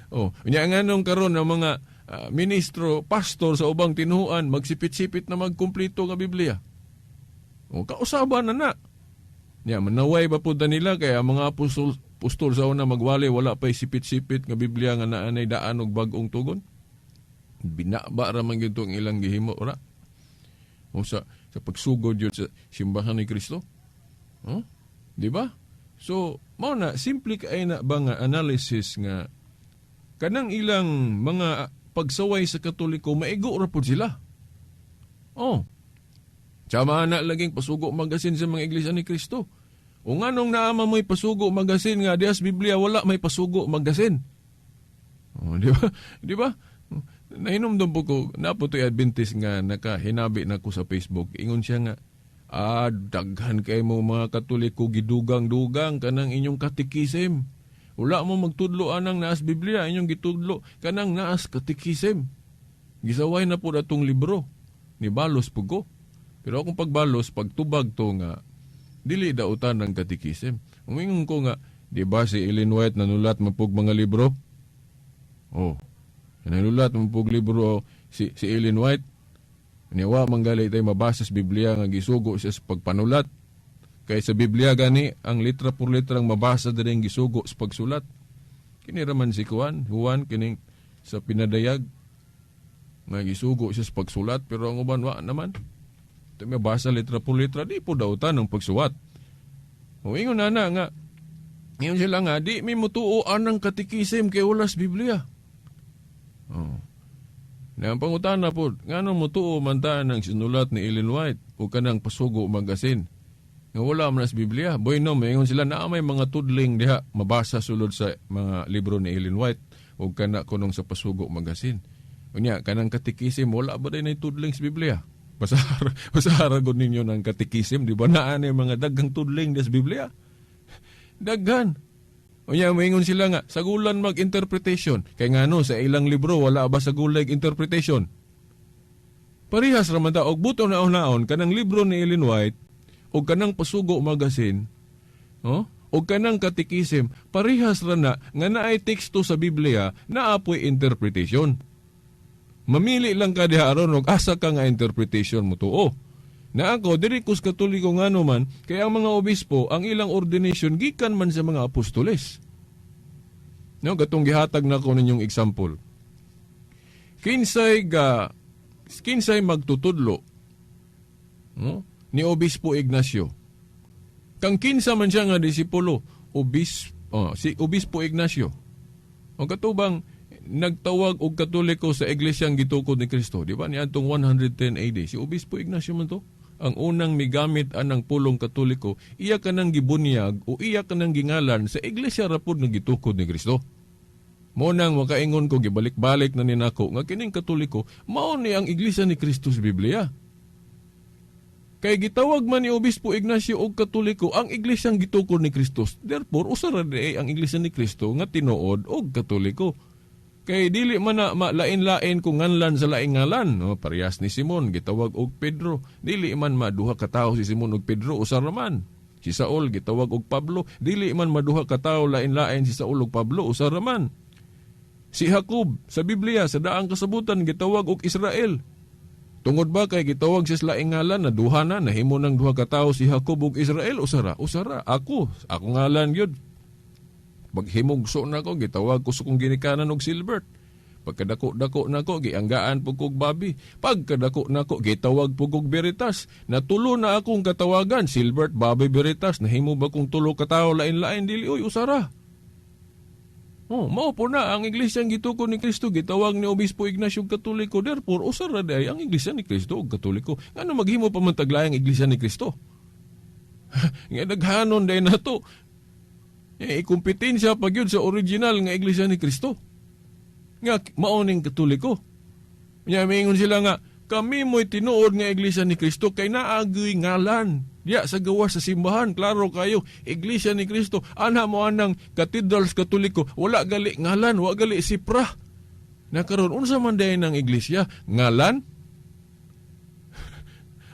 Oh, nya nganong karon ang mga ministro, pastor sa ubang tinuan magsipit-sipit na magkumpleto nga Biblia. O kausaba na na. Nya manaway ba pud nila kay ang mga apostol apostol sa una magwali wala pay sipit-sipit nga Biblia nga naa nay daan og bag-ong tugon. Binaba ra man gyud ang ilang gihimo ra. O sa pagsugod yun sa simbahan ni Kristo. Oh? Di ba? So, mao na simple kay na ba nga analysis nga kanang ilang mga pagsaway sa Katoliko maigo ra pud sila. Oh. Tsama na laging Pasugo Magazine sa mga iglesia ni Kristo. O nganong naama mo'y Pasugo Magazine nga dias Biblia wala may Pasugo Magazine. Oh, di ba? Di ba? Nahinumdum po ko, napo to'y Adventist nga nakahinabi na ko sa Facebook. Ingon siya nga, daghan kay mo mga Katoliko gidugang-dugang kanang inyong katikisim. Wala mo magtudlo anang naas Biblia, inyong gitudlo kanang naas katikisim. Gisaway na po atong libro. Nibalos po ko. Pero akong pagbalos, pagtubag to nga, dili dautan ng katikisim. Umingon ko nga, di ba si Ellen White nanulat mapug mga libro? Oh, nanulat mapug libro si Ellen White. Niwa manggali tayo mabasa sa Biblia nga gisugo siya sa pagpanulat. Kay sa Biblia gani, ang litra por litra ang mabasa diri ang gisugo sa pagsulat. Kini raman si Juan kining sa pinadayag nga gisugo siya sa pagsulat, pero ang uban wa naman. Ito mabasa litra por litra, di po dautan ang pagsuwat. O ingon na na nga, ingon sila nga, di mi mutuo anang katikisim kay wala sa Biblia. Oh. Na ang pangutana po, ngano mutuo man ta ng sinulat ni Ellen White o kanang Pasugo Magazine? Nga wala man sa Biblia. Boy no, maingon sila na may mga tudling diha mabasa sulod sa mga libro ni Ellen White o kana kunong sa Pasugo Magazine. Unya, kanang katikisim, wala ba din ay tudling sa Biblia? Basahara gud ninyo ng katikisim, di ba naa ni mga daghang tudling sa Biblia? Daghan. Unya, maingon sila nga, sagulan mag-interpretation. Kay ngano, sa ilang libro, wala ba sagulay interpretation? Parihas raman ta, og buto na naon kanang libro ni Ellen White, og kanang Pasugo Magazine, oh, og kanang katikisim, parihas ra na nga naay teksto sa Biblia na apoy interpretation. Mamili lang ka diha aron og asa ka nga interpretation mo tuo. Na ako diri kus Katoliko ngano man kay ang mga obispo ang ilang ordination gikan man sa mga apostoles. No, katong gihatag nako ninyong example. Kinsay magtutudlo, no, ni Obispo Ignacio. Kang kinsa man siya nga disipulo, si Obispo Ignacio. O katubang nagtawag og Katoliko sa iglesyang gitukod ni Kristo, di ba? Niadtong 110 AD, si Obispo Ignacio man to. Ang unang migamit anang pulong Katoliko, iya kanang gibunyag o iya kanang gingalan sa iglesia rapod nga gitukod ni Kristo. Mo nang makaingon ko, gibalik-balik na ni nako nga kining Katoliko, mao ni ang iglesia ni Kristo sa Biblia. Kay gitawag man ni Obispo Ignacio og Katoliko ang iglesyang gitukod ni Kristo. Therefore, usa ra diay ang iglesia ni Kristo nga tinuod og Katoliko. Kay dili man na malain-lain kung nganlan sa laing ngalan. No, parehas ni Simon, gitawag og Pedro. Dili man maduha ka tawo si Simon og Pedro, usa ra man. Si Saul gitawag og Pablo, dili man maduha ka tawo lain-lain si Saul og Pablo, usa ra man. Si Jacob sa Biblia sa daang kasabutan gitawag og Israel. Tungod ba kay gitawag siya sa laing ngalan na duha na, nahimo ng duha ka tawo si Jacob ug Israel, usa ra, usa ra. Ako ngalan gyud. Paghimugso na ko, gitawag ko sa kong ginikanan og Silbert. Pagkadako-dako na ko, gianggaan po kog Babi. Pagkadako na ko, gitawag po kog Veritas. Natulo na akong katawagan, Silbert, Babi, Veritas. Nahimo ba kong tulo katawo lain-lain, dili, oy, usara. Oh, mao po na ang iglesia gitukod ni Kristo, gitawag ni Obispo Ignacio Katoliko. Therefore, usara di ay ang iglesia ni Kristo og Katoliko. Ngano maghimo pa man taglayang iglesia ni Kristo? Nga daghanon day nato. Ikumpetensya pag yun sa original nga iglesia ni Kristo. Nga maoning Katoliko. Nya mingon sila nga kami mo'y tinuod nga iglesia ni Kristo kay naagoy ngalan. Diya sa gawas sa simbahan, klaro kayo, iglesia ni Kristo, ana mo anang cathedrals Katoliko, wala gali ngalan, wa gali sipra. Na karon unsa man day ng iglesia? Ngalan?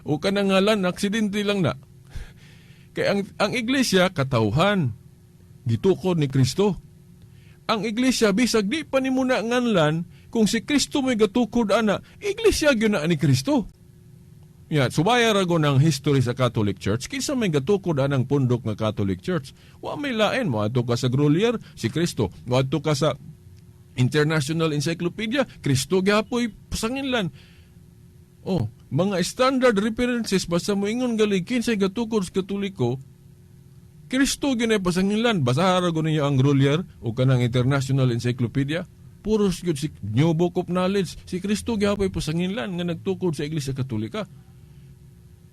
O kanang ngalan, aksidente lang na. Kay ang iglesia katawhan gitukod ni Kristo. Ang iglesia bisag di pa nimo na nganlan kung si Kristo may gatukod ana, iglesia gyud na ni Kristo. Ya, subaya ra go ng history sa Catholic Church, kinsa may gatukod anang pundok nga Catholic Church? Wa may lain, moadto ka sa Grolier, si Kristo. Moadto ka sa International Encyclopedia, Kristo gihapoy pasanginlan. Oh, mga standard references basta moingon gali kinsay gatukod sa Katoliko, Kristo gyud pasanginlan. Basaha ra go ninyo ang Grolier o kanang International Encyclopedia. Puros gyud si New Book of Knowledge, si Kristo gihapoy pasanginlan nga nagtukod sa Iglesia Katolika.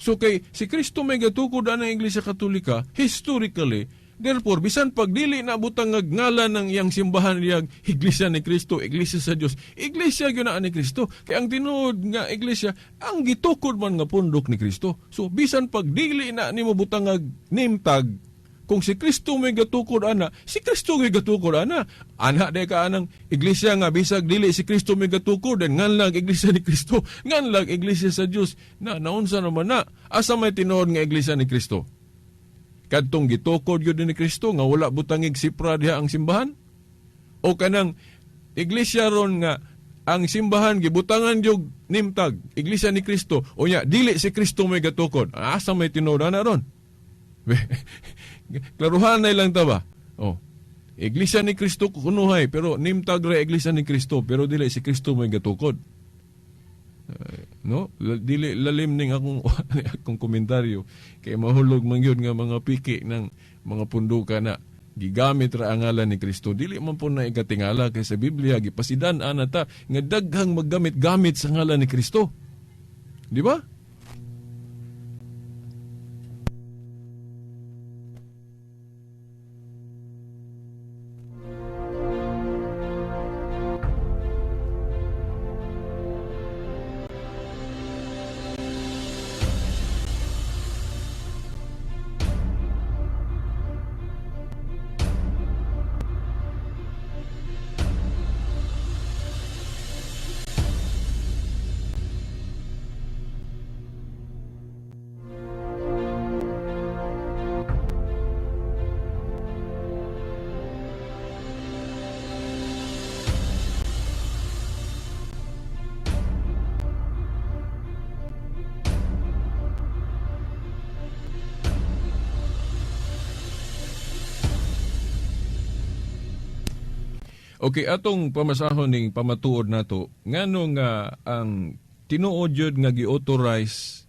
So kay si Kristo may gatukod anang Iglesia Katolika historically, therefore bisan pagdili na butang ngalan ng iyang simbahan niyang Iglesia ni Kristo, Iglesia sa Dios, Iglesia gyud na ni Kristo. Kay ang tinuod nga iglesia ang gitukod man nga pundok ni Kristo. So bisan pagdili na nimo butang name tag, kung si Kristo may gatukod ana, si Kristo may gatukod ana. Ana day ka anang iglesia nga bisag dili si Kristo may gatukod, then nganlag iglesia ni Kristo, nganlag iglesia sa Dios. Na naunsa naman na, asa may tinuod nga iglesia ni Kristo? Kadtong gitukod gyud ni Kristo nga wala butangig sipra diha ang simbahan? O kanang iglesia ron nga ang simbahan gibutangan gyud nimtag iglesia ni Kristo, o nya dili si Kristo may gatukod, asa may tinuod ana ron? Klaruhan na lang ta ba? Oh. Iglesia ni Kristo kunuhay, pero nimtag ra Iglesia ni Kristo, pero dili si Kristo may gatukod. No? Dili lalim ning akong akong komentaryo kay mahulog man gyud nga mga piki ng mga punduka na gigamit ra ang ngalan ni Kristo. Dili man po na ikatingala kay sa Biblia gipasidan ana ta nga daghang maggamit-gamit sa ngalan ni Kristo. Di ba? Okay, atong pamasahon ning pamatuod nato ngano nga ang tinuod jud nga gi-authorize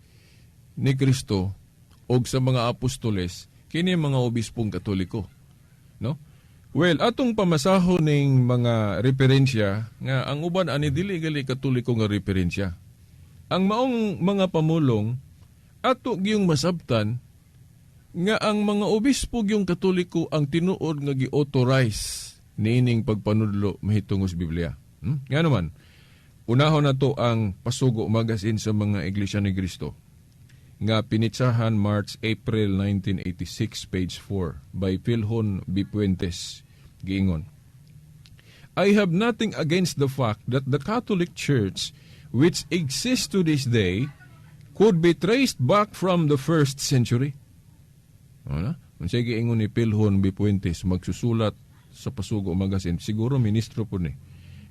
ni Kristo og sa mga apostoles kini mga obispong Katoliko, no? Well, atong pamasahon ning mga referensya nga ang uban ani dili gali Katoliko nga referensya. Ang maong mga pamulong ato giyong masabtan nga ang mga obispo giyong Katoliko ang tinuod nga gi-authorize niining pagpanudlo mahitungod sa Biblia. Nga naman, unahon na to ang Pasugo Magazine sa mga Iglesia ni Cristo nga pinitsahan March, April 1986, page 4 by Philhon B. Puentes. Giingon, I have nothing against the fact that the Catholic Church, which exists to this day, could be traced back from the first century. Ano? Unsay giingon ni Philhon B. Puentes, magsusulat sa Pasugo Magazine, siguro ministro po ni.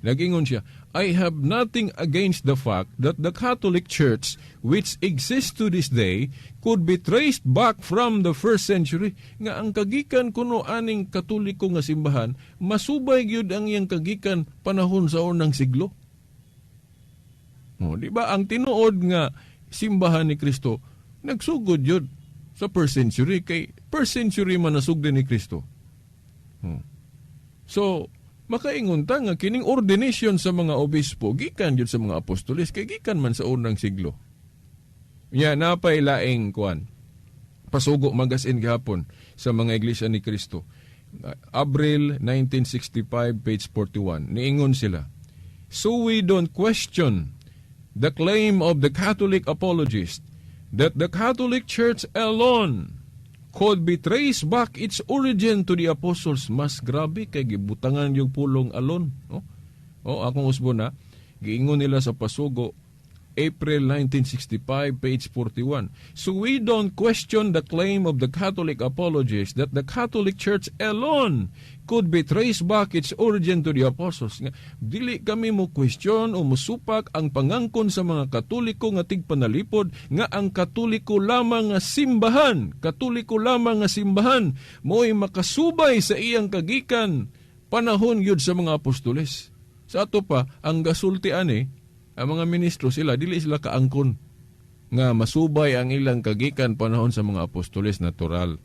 Nag-ingon siya, I have nothing against the fact that the Catholic Church, which exists to this day, could be traced back from the first century, nga ang kagikan kuno aning Katoliko nga simbahan, masubay gyud ang iyang kagikan panahon sa unang siglo. O, di ba ang tinuod nga simbahan ni Kristo nagsugod yun sa first century, kay first century man nasugdan ni Kristo. So, makaingon ta nga kining ordination sa mga obispo gikan jud sa mga apostoles kay gikan man sa unang siglo. Nya napay laing kuan. Pasugo Magazine gihapon sa mga Iglesia ni Kristo. Abril 1965, page 41. Niingon sila, so we don't question the claim of the Catholic apologist that the Catholic Church alone could be traced back its origin to the apostles. Mas grabe kay gibutangan yung pulong alon. No? O, akong usbo na, giingon nila sa Pasugo April 1965, page 41. So we don't question the claim of the Catholic apologists that the Catholic Church alone could be traced back its origin to the apostles. Nga, dili kami mo question o musupak ang pangangkon sa mga Katoliko nga tigpanalipod nga ang Katoliko lamang nga simbahan, Katoliko lamang nga simbahan mo'y makasubay sa iyang kagikan panahon yun sa mga apostoles. Sa ato pa, ang gasulti ani, ang mga ministro sila, dili sila kaangkon nga masubay ang ilang kagikan panahon sa mga apostoles, natural.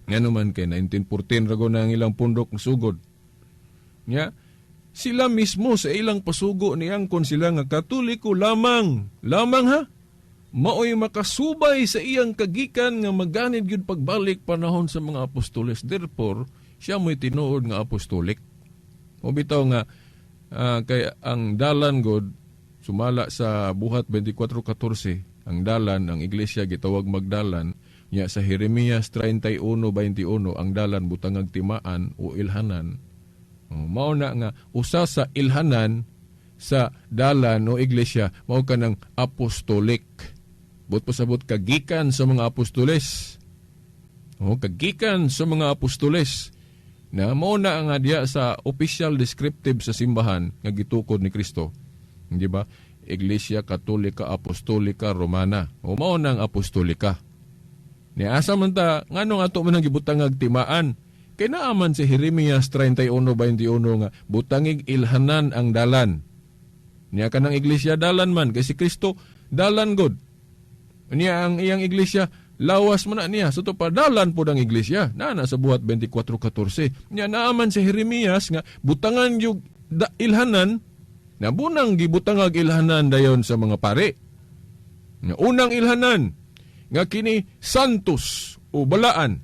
Nga naman kay 1914 rago na ang ilang pundok sugod. Nya, sila mismo sa ilang pasugo niangkon sila nga Katoliko lamang, lamang ha, maoy makasubay sa iyang kagikan nga maganid gyud pagbalik panahon sa mga apostoles. Therefore, siya mo'y tinuod nga apostolik. O bitaw nga kay ang dalan god sumala sa Buhat 24:14, ang dalan, ang iglesia gitawag magdalan nya sa Jeremias 31:21, ang dalan butangag timaan o ilhanan. Oh, mao na nga usa sa ilhanan sa dalan o iglesia mao kanang apostolic. But pasabot kagikan sa mga apostoles. O kagikan sa mga apostoles. Na mao na nga diya sa official descriptive sa simbahan nga gitukod ni Kristo. Di ba? Iglesia Katolika Apostolika Romana. O mao na ang apostolika. Ni asa man ta nganong ato man ang gibutangag timaan? Kay naaman si Jeremias 31:21 nga butangig ilhanan ang dalan. Niya kanang iglesia dalan man kay si Kristo dalan god. Niya ang iyang iglesia lawas man na niya. So to pa dalan pod ang iglesia. Naa sa Buhat 24:14. Niya naaman si Jeremias nga butangan yung ilhanan na bunang gibutangag ilhanan dayon sa mga pare. Nga unang ilhanan nga kini santos o balaan,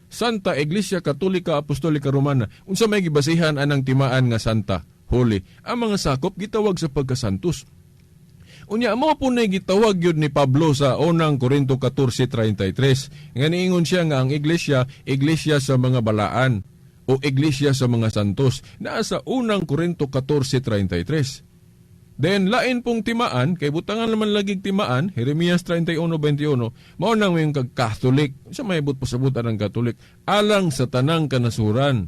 Santa Iglesia Katolika Apostolika Romana. Unsa may gibasihan anang timaan nga Santa, Holy? Ang mga sakop gitawag sa pagkasantos. Unya mo po na gitawag yun ni Pablo sa unang Korinto 14:33. Nga niingon siya nga ang iglesia, iglesia sa mga balaan o iglesia sa mga santos. Naa sa unang Korinto 14:33. Then lain pong timaan, kay butangan naman lagig timaan, Jeremias 31:21, mao nang may kag Catholic. Sa may but pasabutan ang Catholic, alang sa tanang kanasuran.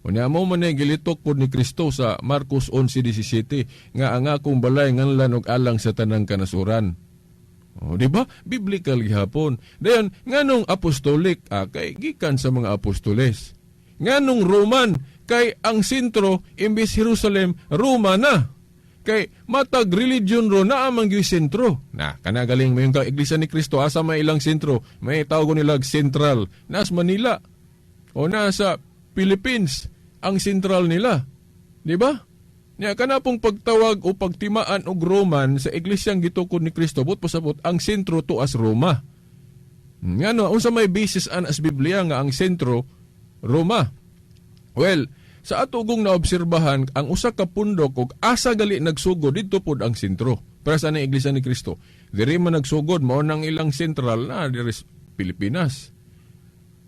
Unya mo man ay gilitok pod ni Kristo sa Marcos 11:17 nga ang akong balay nganlan og alang sa tanang kanasuran. O, di ba? Biblical gihapon. Dayon nganong apostolic? Kay gikan sa mga apostoles. Nganong Roman? Kay ang sentro imbis Jerusalem, Roma na. Kay matag religion ro naa man gyud sentro. Na kana galing mo yung ka Iglesia ni Cristo asa may ilang sentro, may tawag nila central. Nas Manila o nasa Philippines ang central nila. Di ba? Nya kana pong pagtawag o pagtimaan og Roman sa iglesyang gitukod ni Kristo, but pasabot ang sentro to as Roma. Ngano unsa may basis an as Biblia nga ang sentro Roma? Well, sa ato gong naobserbahan ang usa ka pundok og asa gali nagsugod didto pod ang sentro. Para sa ang iglesia ni Kristo. Diri man nagsugod mao nang ilang central na diri sa Pilipinas.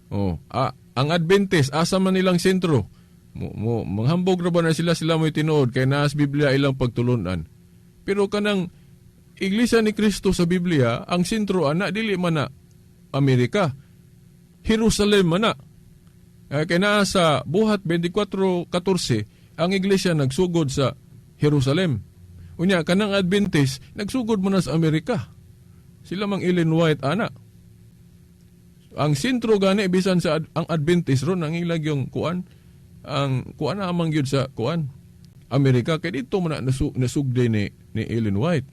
Oh, ang Adventist asa man nilang sentro? Mo manghambog ra ba na sila sila mo'y tinuod kay naas Biblia ilang pagtulunan. Pero kanang Iglesia ni Kristo sa Biblia, ang sentro ana dili man na Amerika. Jerusalem man na. Kay naa sa Buhat 24:14, ang iglesia nagsugod sa Jerusalem. Unya kanang Adventist nagsugod mo na sa Amerika. Sila mang Ellen White ana. Ang sentro gani bisan sa ang Adventist ron ang ilang yung kuan, ang kuan na amang gyud sa kuan Amerika kay dito man na nasugdi ni Ellen White.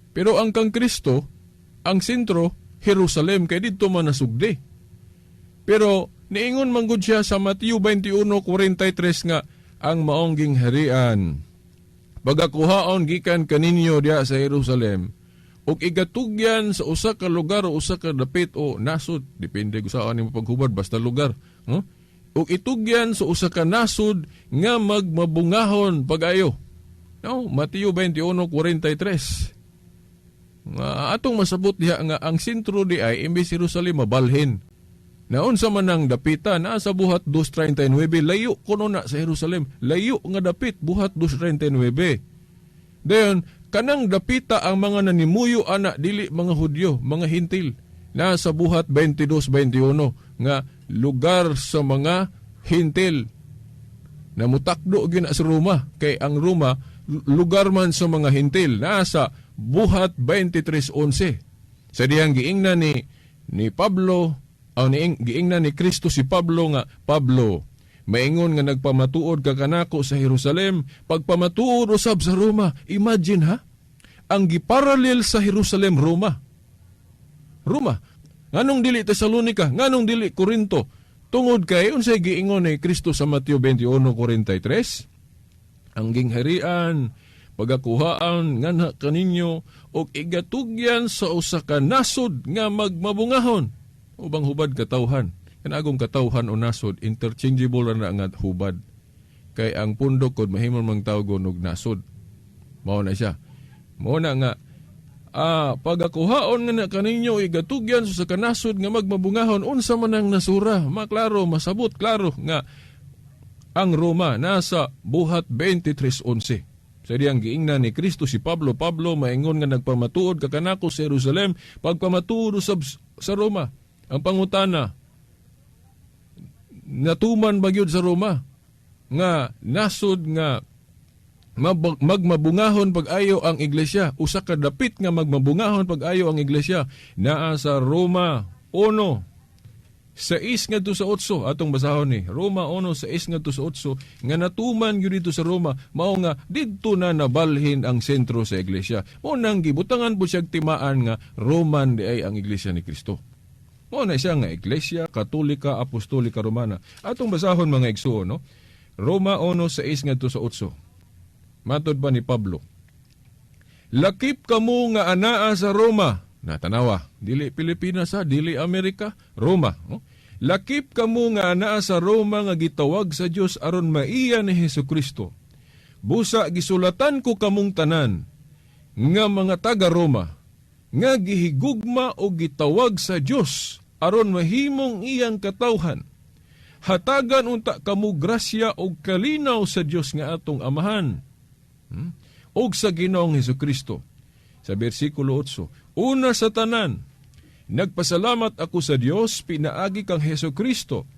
Pero ang kang Kristo, ang sentro Jerusalem kay dito man nasugdi. Pero niingon man gud siya sa Mateo 21:43 nga ang maong gingharian pagakuhaon gikan kaninyo diha sa Jerusalem ug igatugyan sa usa ka lugar o usa ka dapit o nasod, depende kung saan nimo paghubad, basta lugar, huh? Ug itugyan sa usa ka nasod nga magmabungahon pag-ayo. No, Mateo 21:43. Nga atong masabot diha nga ang sentro di ay imbes Jerusalem mabalhin. Naunsa man ang dapita naa sa Buhat 2:39, layo kuno na sa Jerusalem, layo nga dapit, Buhat 2:39. Dayon Kanang dapita ang mga nanimuyo ana dili mga Hudyo, mga Hintil. Nasa Buhat 22:21 nga lugar sa mga Hintil. Namutakdo gyud na sa Roma kay ang Roma lugar man sa mga Hintil. Nasa Buhat 23:11. Sa diyang giingnan ni Pablo, o giingnan ni Kristo si Pablo nga, Pablo, maingon nga nagpamatuod ka kanako sa Jerusalem, pagpamatuod usab sa Roma. Imagine ha, ang giparallel sa Jerusalem, Roma. Roma. Nganong dili Tesalonica, nganong dili Corinto? Tungod kay unsay giingon ni Kristo sa Mateo 21:43? Ang gingharian pagakuhaan nganha kaninyo og igatugyan sa usa ka nasod nga magmabungahon. Ubang hubad katawhan. Kanagong katawhan o nasod, interchangeable na nga hubad. Kay ang pundok kod mahimong mang tawgon og nasod. Mao na siya. Mao na nga pagakuhaon nga na kaninyo igatugyan sa kanasod nga magmabungahon, unsa man ang nasura, maklaro, masabot klaro nga ang Roma nasa Buhat 23:11. Sa diyang giingnan ni Kristo si Pablo, Pablo, maingon nga nagpamatuod ka kanako sa Jerusalem, pagpamatuod usab sa Roma. Ang pangutana, natuman ba gyud sa Roma nga nasod nga magmabungahon pag-ayo ang iglesia, usa ka dapit nga magmabungahon pag-ayo ang iglesia, naa sa Roma 1:6 ngadto sa 8? Atong basahon ni Roma 1:6 ngadto sa 8 nga natuman gyud dito sa Roma, mao nga didto na nabalhin ang sentro sa iglesia. Mao nang gibutangan po siyag timaan nga Roman di ay ang Iglesia ni Kristo. Mao na siya nga Iglesia Katolika Apostolika Romana. Atong basahon, mga igsuon, no? Roma 1:6 ngadto sa 8. Matod pa ni Pablo, "Lakip kamo nga anaa sa Roma." Natanawa, dili Pilipinas ha, dili Amerika, Roma. No? "Lakip kamo nga anaa sa Roma nga gitawag sa Dios aron maiya ni Hesus Kristo. Busa gisulatan ko kamong tanan nga mga taga Roma nga gihigugma o gitawag sa Dios aron mahimong iyang katawhan. Hatagan unta kamo grasya og kalinaw sa Dios nga atong Amahan og sa Ginoong Hesus Kristo." Sa bersikulo 8, "Una sa tanan, nagpasalamat ako sa Dios pinaagi kang Hesus Kristo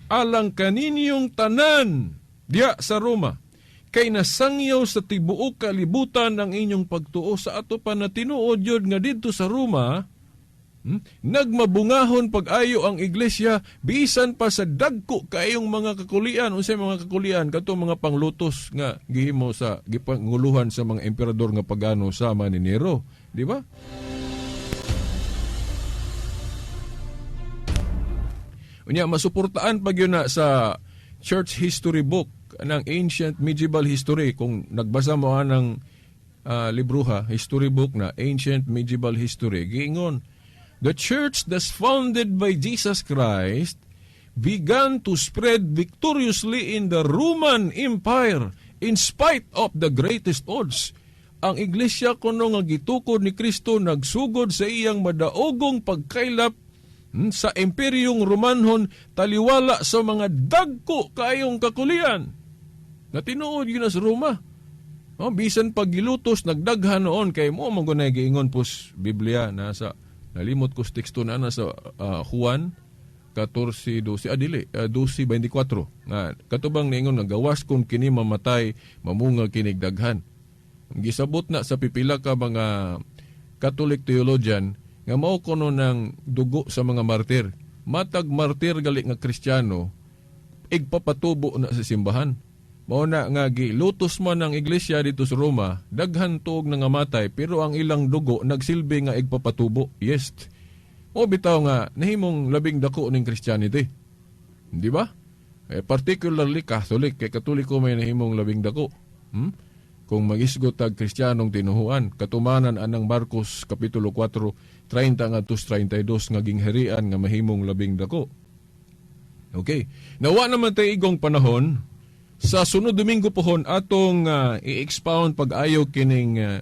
alang kaninyong tanan diya sa Roma, kay nasangyaw sa tibuok kalibutan ang inyong pagtuo." Sa ato pa na tinuod yun nga didto sa Roma, nagmabungahon pag-ayo ang iglesia bisan pa sa dagko kaayong mga kakulian. Unsay mga kakulian? Kato mga panglutos nga gihimo sa gipanguluhan sa mga emperador nga pagano sama ni Nero, di ba? Unya masuportaan pag yun na sa church history book ng ancient medieval history. Kung nagbasa mo ng libruha, history book na ancient medieval history, giingon, "The church that's founded by Jesus Christ began to spread victoriously in the Roman Empire in spite of the greatest odds." Ang iglesia kuno nga gitukod ni Kristo nagsugod sa iyang madaogong pagkaylap sa Imperyong Romanhon taliwala sa mga dagko kaayong kakulian. Na tinuod yun na sa Roma. Oh, bisan paggilutos nagdaghan noon kay mo man gunay giingon pos Biblia, nasa, nalimot ko sa teksto na, nasa Juan 14:12, dili, 12:24 nga katubang niingon nga gawas kung kini mamatay mamunga kinig daghan. Gisabot na sa pipila ka mga Catholic theologian nga mao kuno ng dugo sa mga martir. Matag martir gali nga Kristiyano igpapatubo na sa simbahan. Mao na nga gilutos man ang iglesia dito sa Roma, daghan tuog na nga matay pero ang ilang dugo nagsilbi nga igpapatubo. Yes. O bitaw nga nahimong labing dako ning Christianity. Di ba? Particularly Catholic, kay Katoliko may nahimong labing dako. Kung magisgot tag Kristiyanong tinuhuan, katumanan anang Marcos Kapitulo 4, 30 ngadto 32 nga gingharian nga mahimong labing dako. Okay. Nawa naman tayo igong panahon. Sa sunod Domingo pohon atong i-expound pag-ayo kining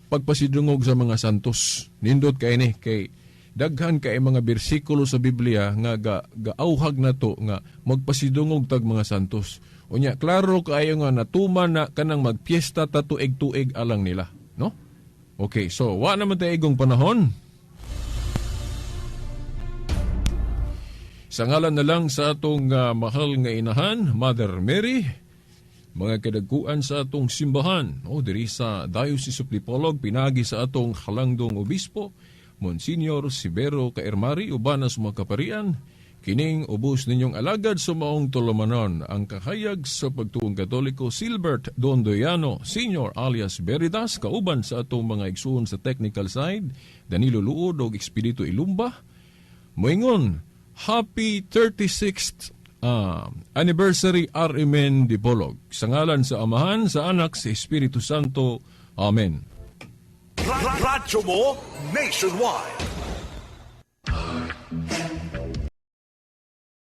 pagpasidungog sa mga santos. Nindot kay ni kay daghan kay mga bersikulo sa Biblia nga gaauhag na to nga magpasidungog tag mga santos. Unya klaro kaayo nga natuman na kanang magpiesta ta tuig-tuig alang nila, no? Okay, so wa naman tayo igong panahon. Sa ngalan na lang sa atong mahal nga inahan, Mother Mary, mga kadagkuan sa atong simbahan, o diri sa Diocese of Dipolog, pinagi sa atong halangdong obispo, Monsignor Severo Caermari, uban sa mga kaparian, kining ubos ninyong alagad sa maong tulumanon, ang kahayag sa pagtuong Katoliko, Silbert Dondoyano, Senior alias Veritas, kauban sa atong mga igsuon sa technical side, Danilo Luod og Expedito Ilumba, moingon, Happy 36th anniversary RMN Dipolog. Sa ngalan sa Amahan, sa Anak, sa Espiritu Santo. Amen. Radyo mo nationwide.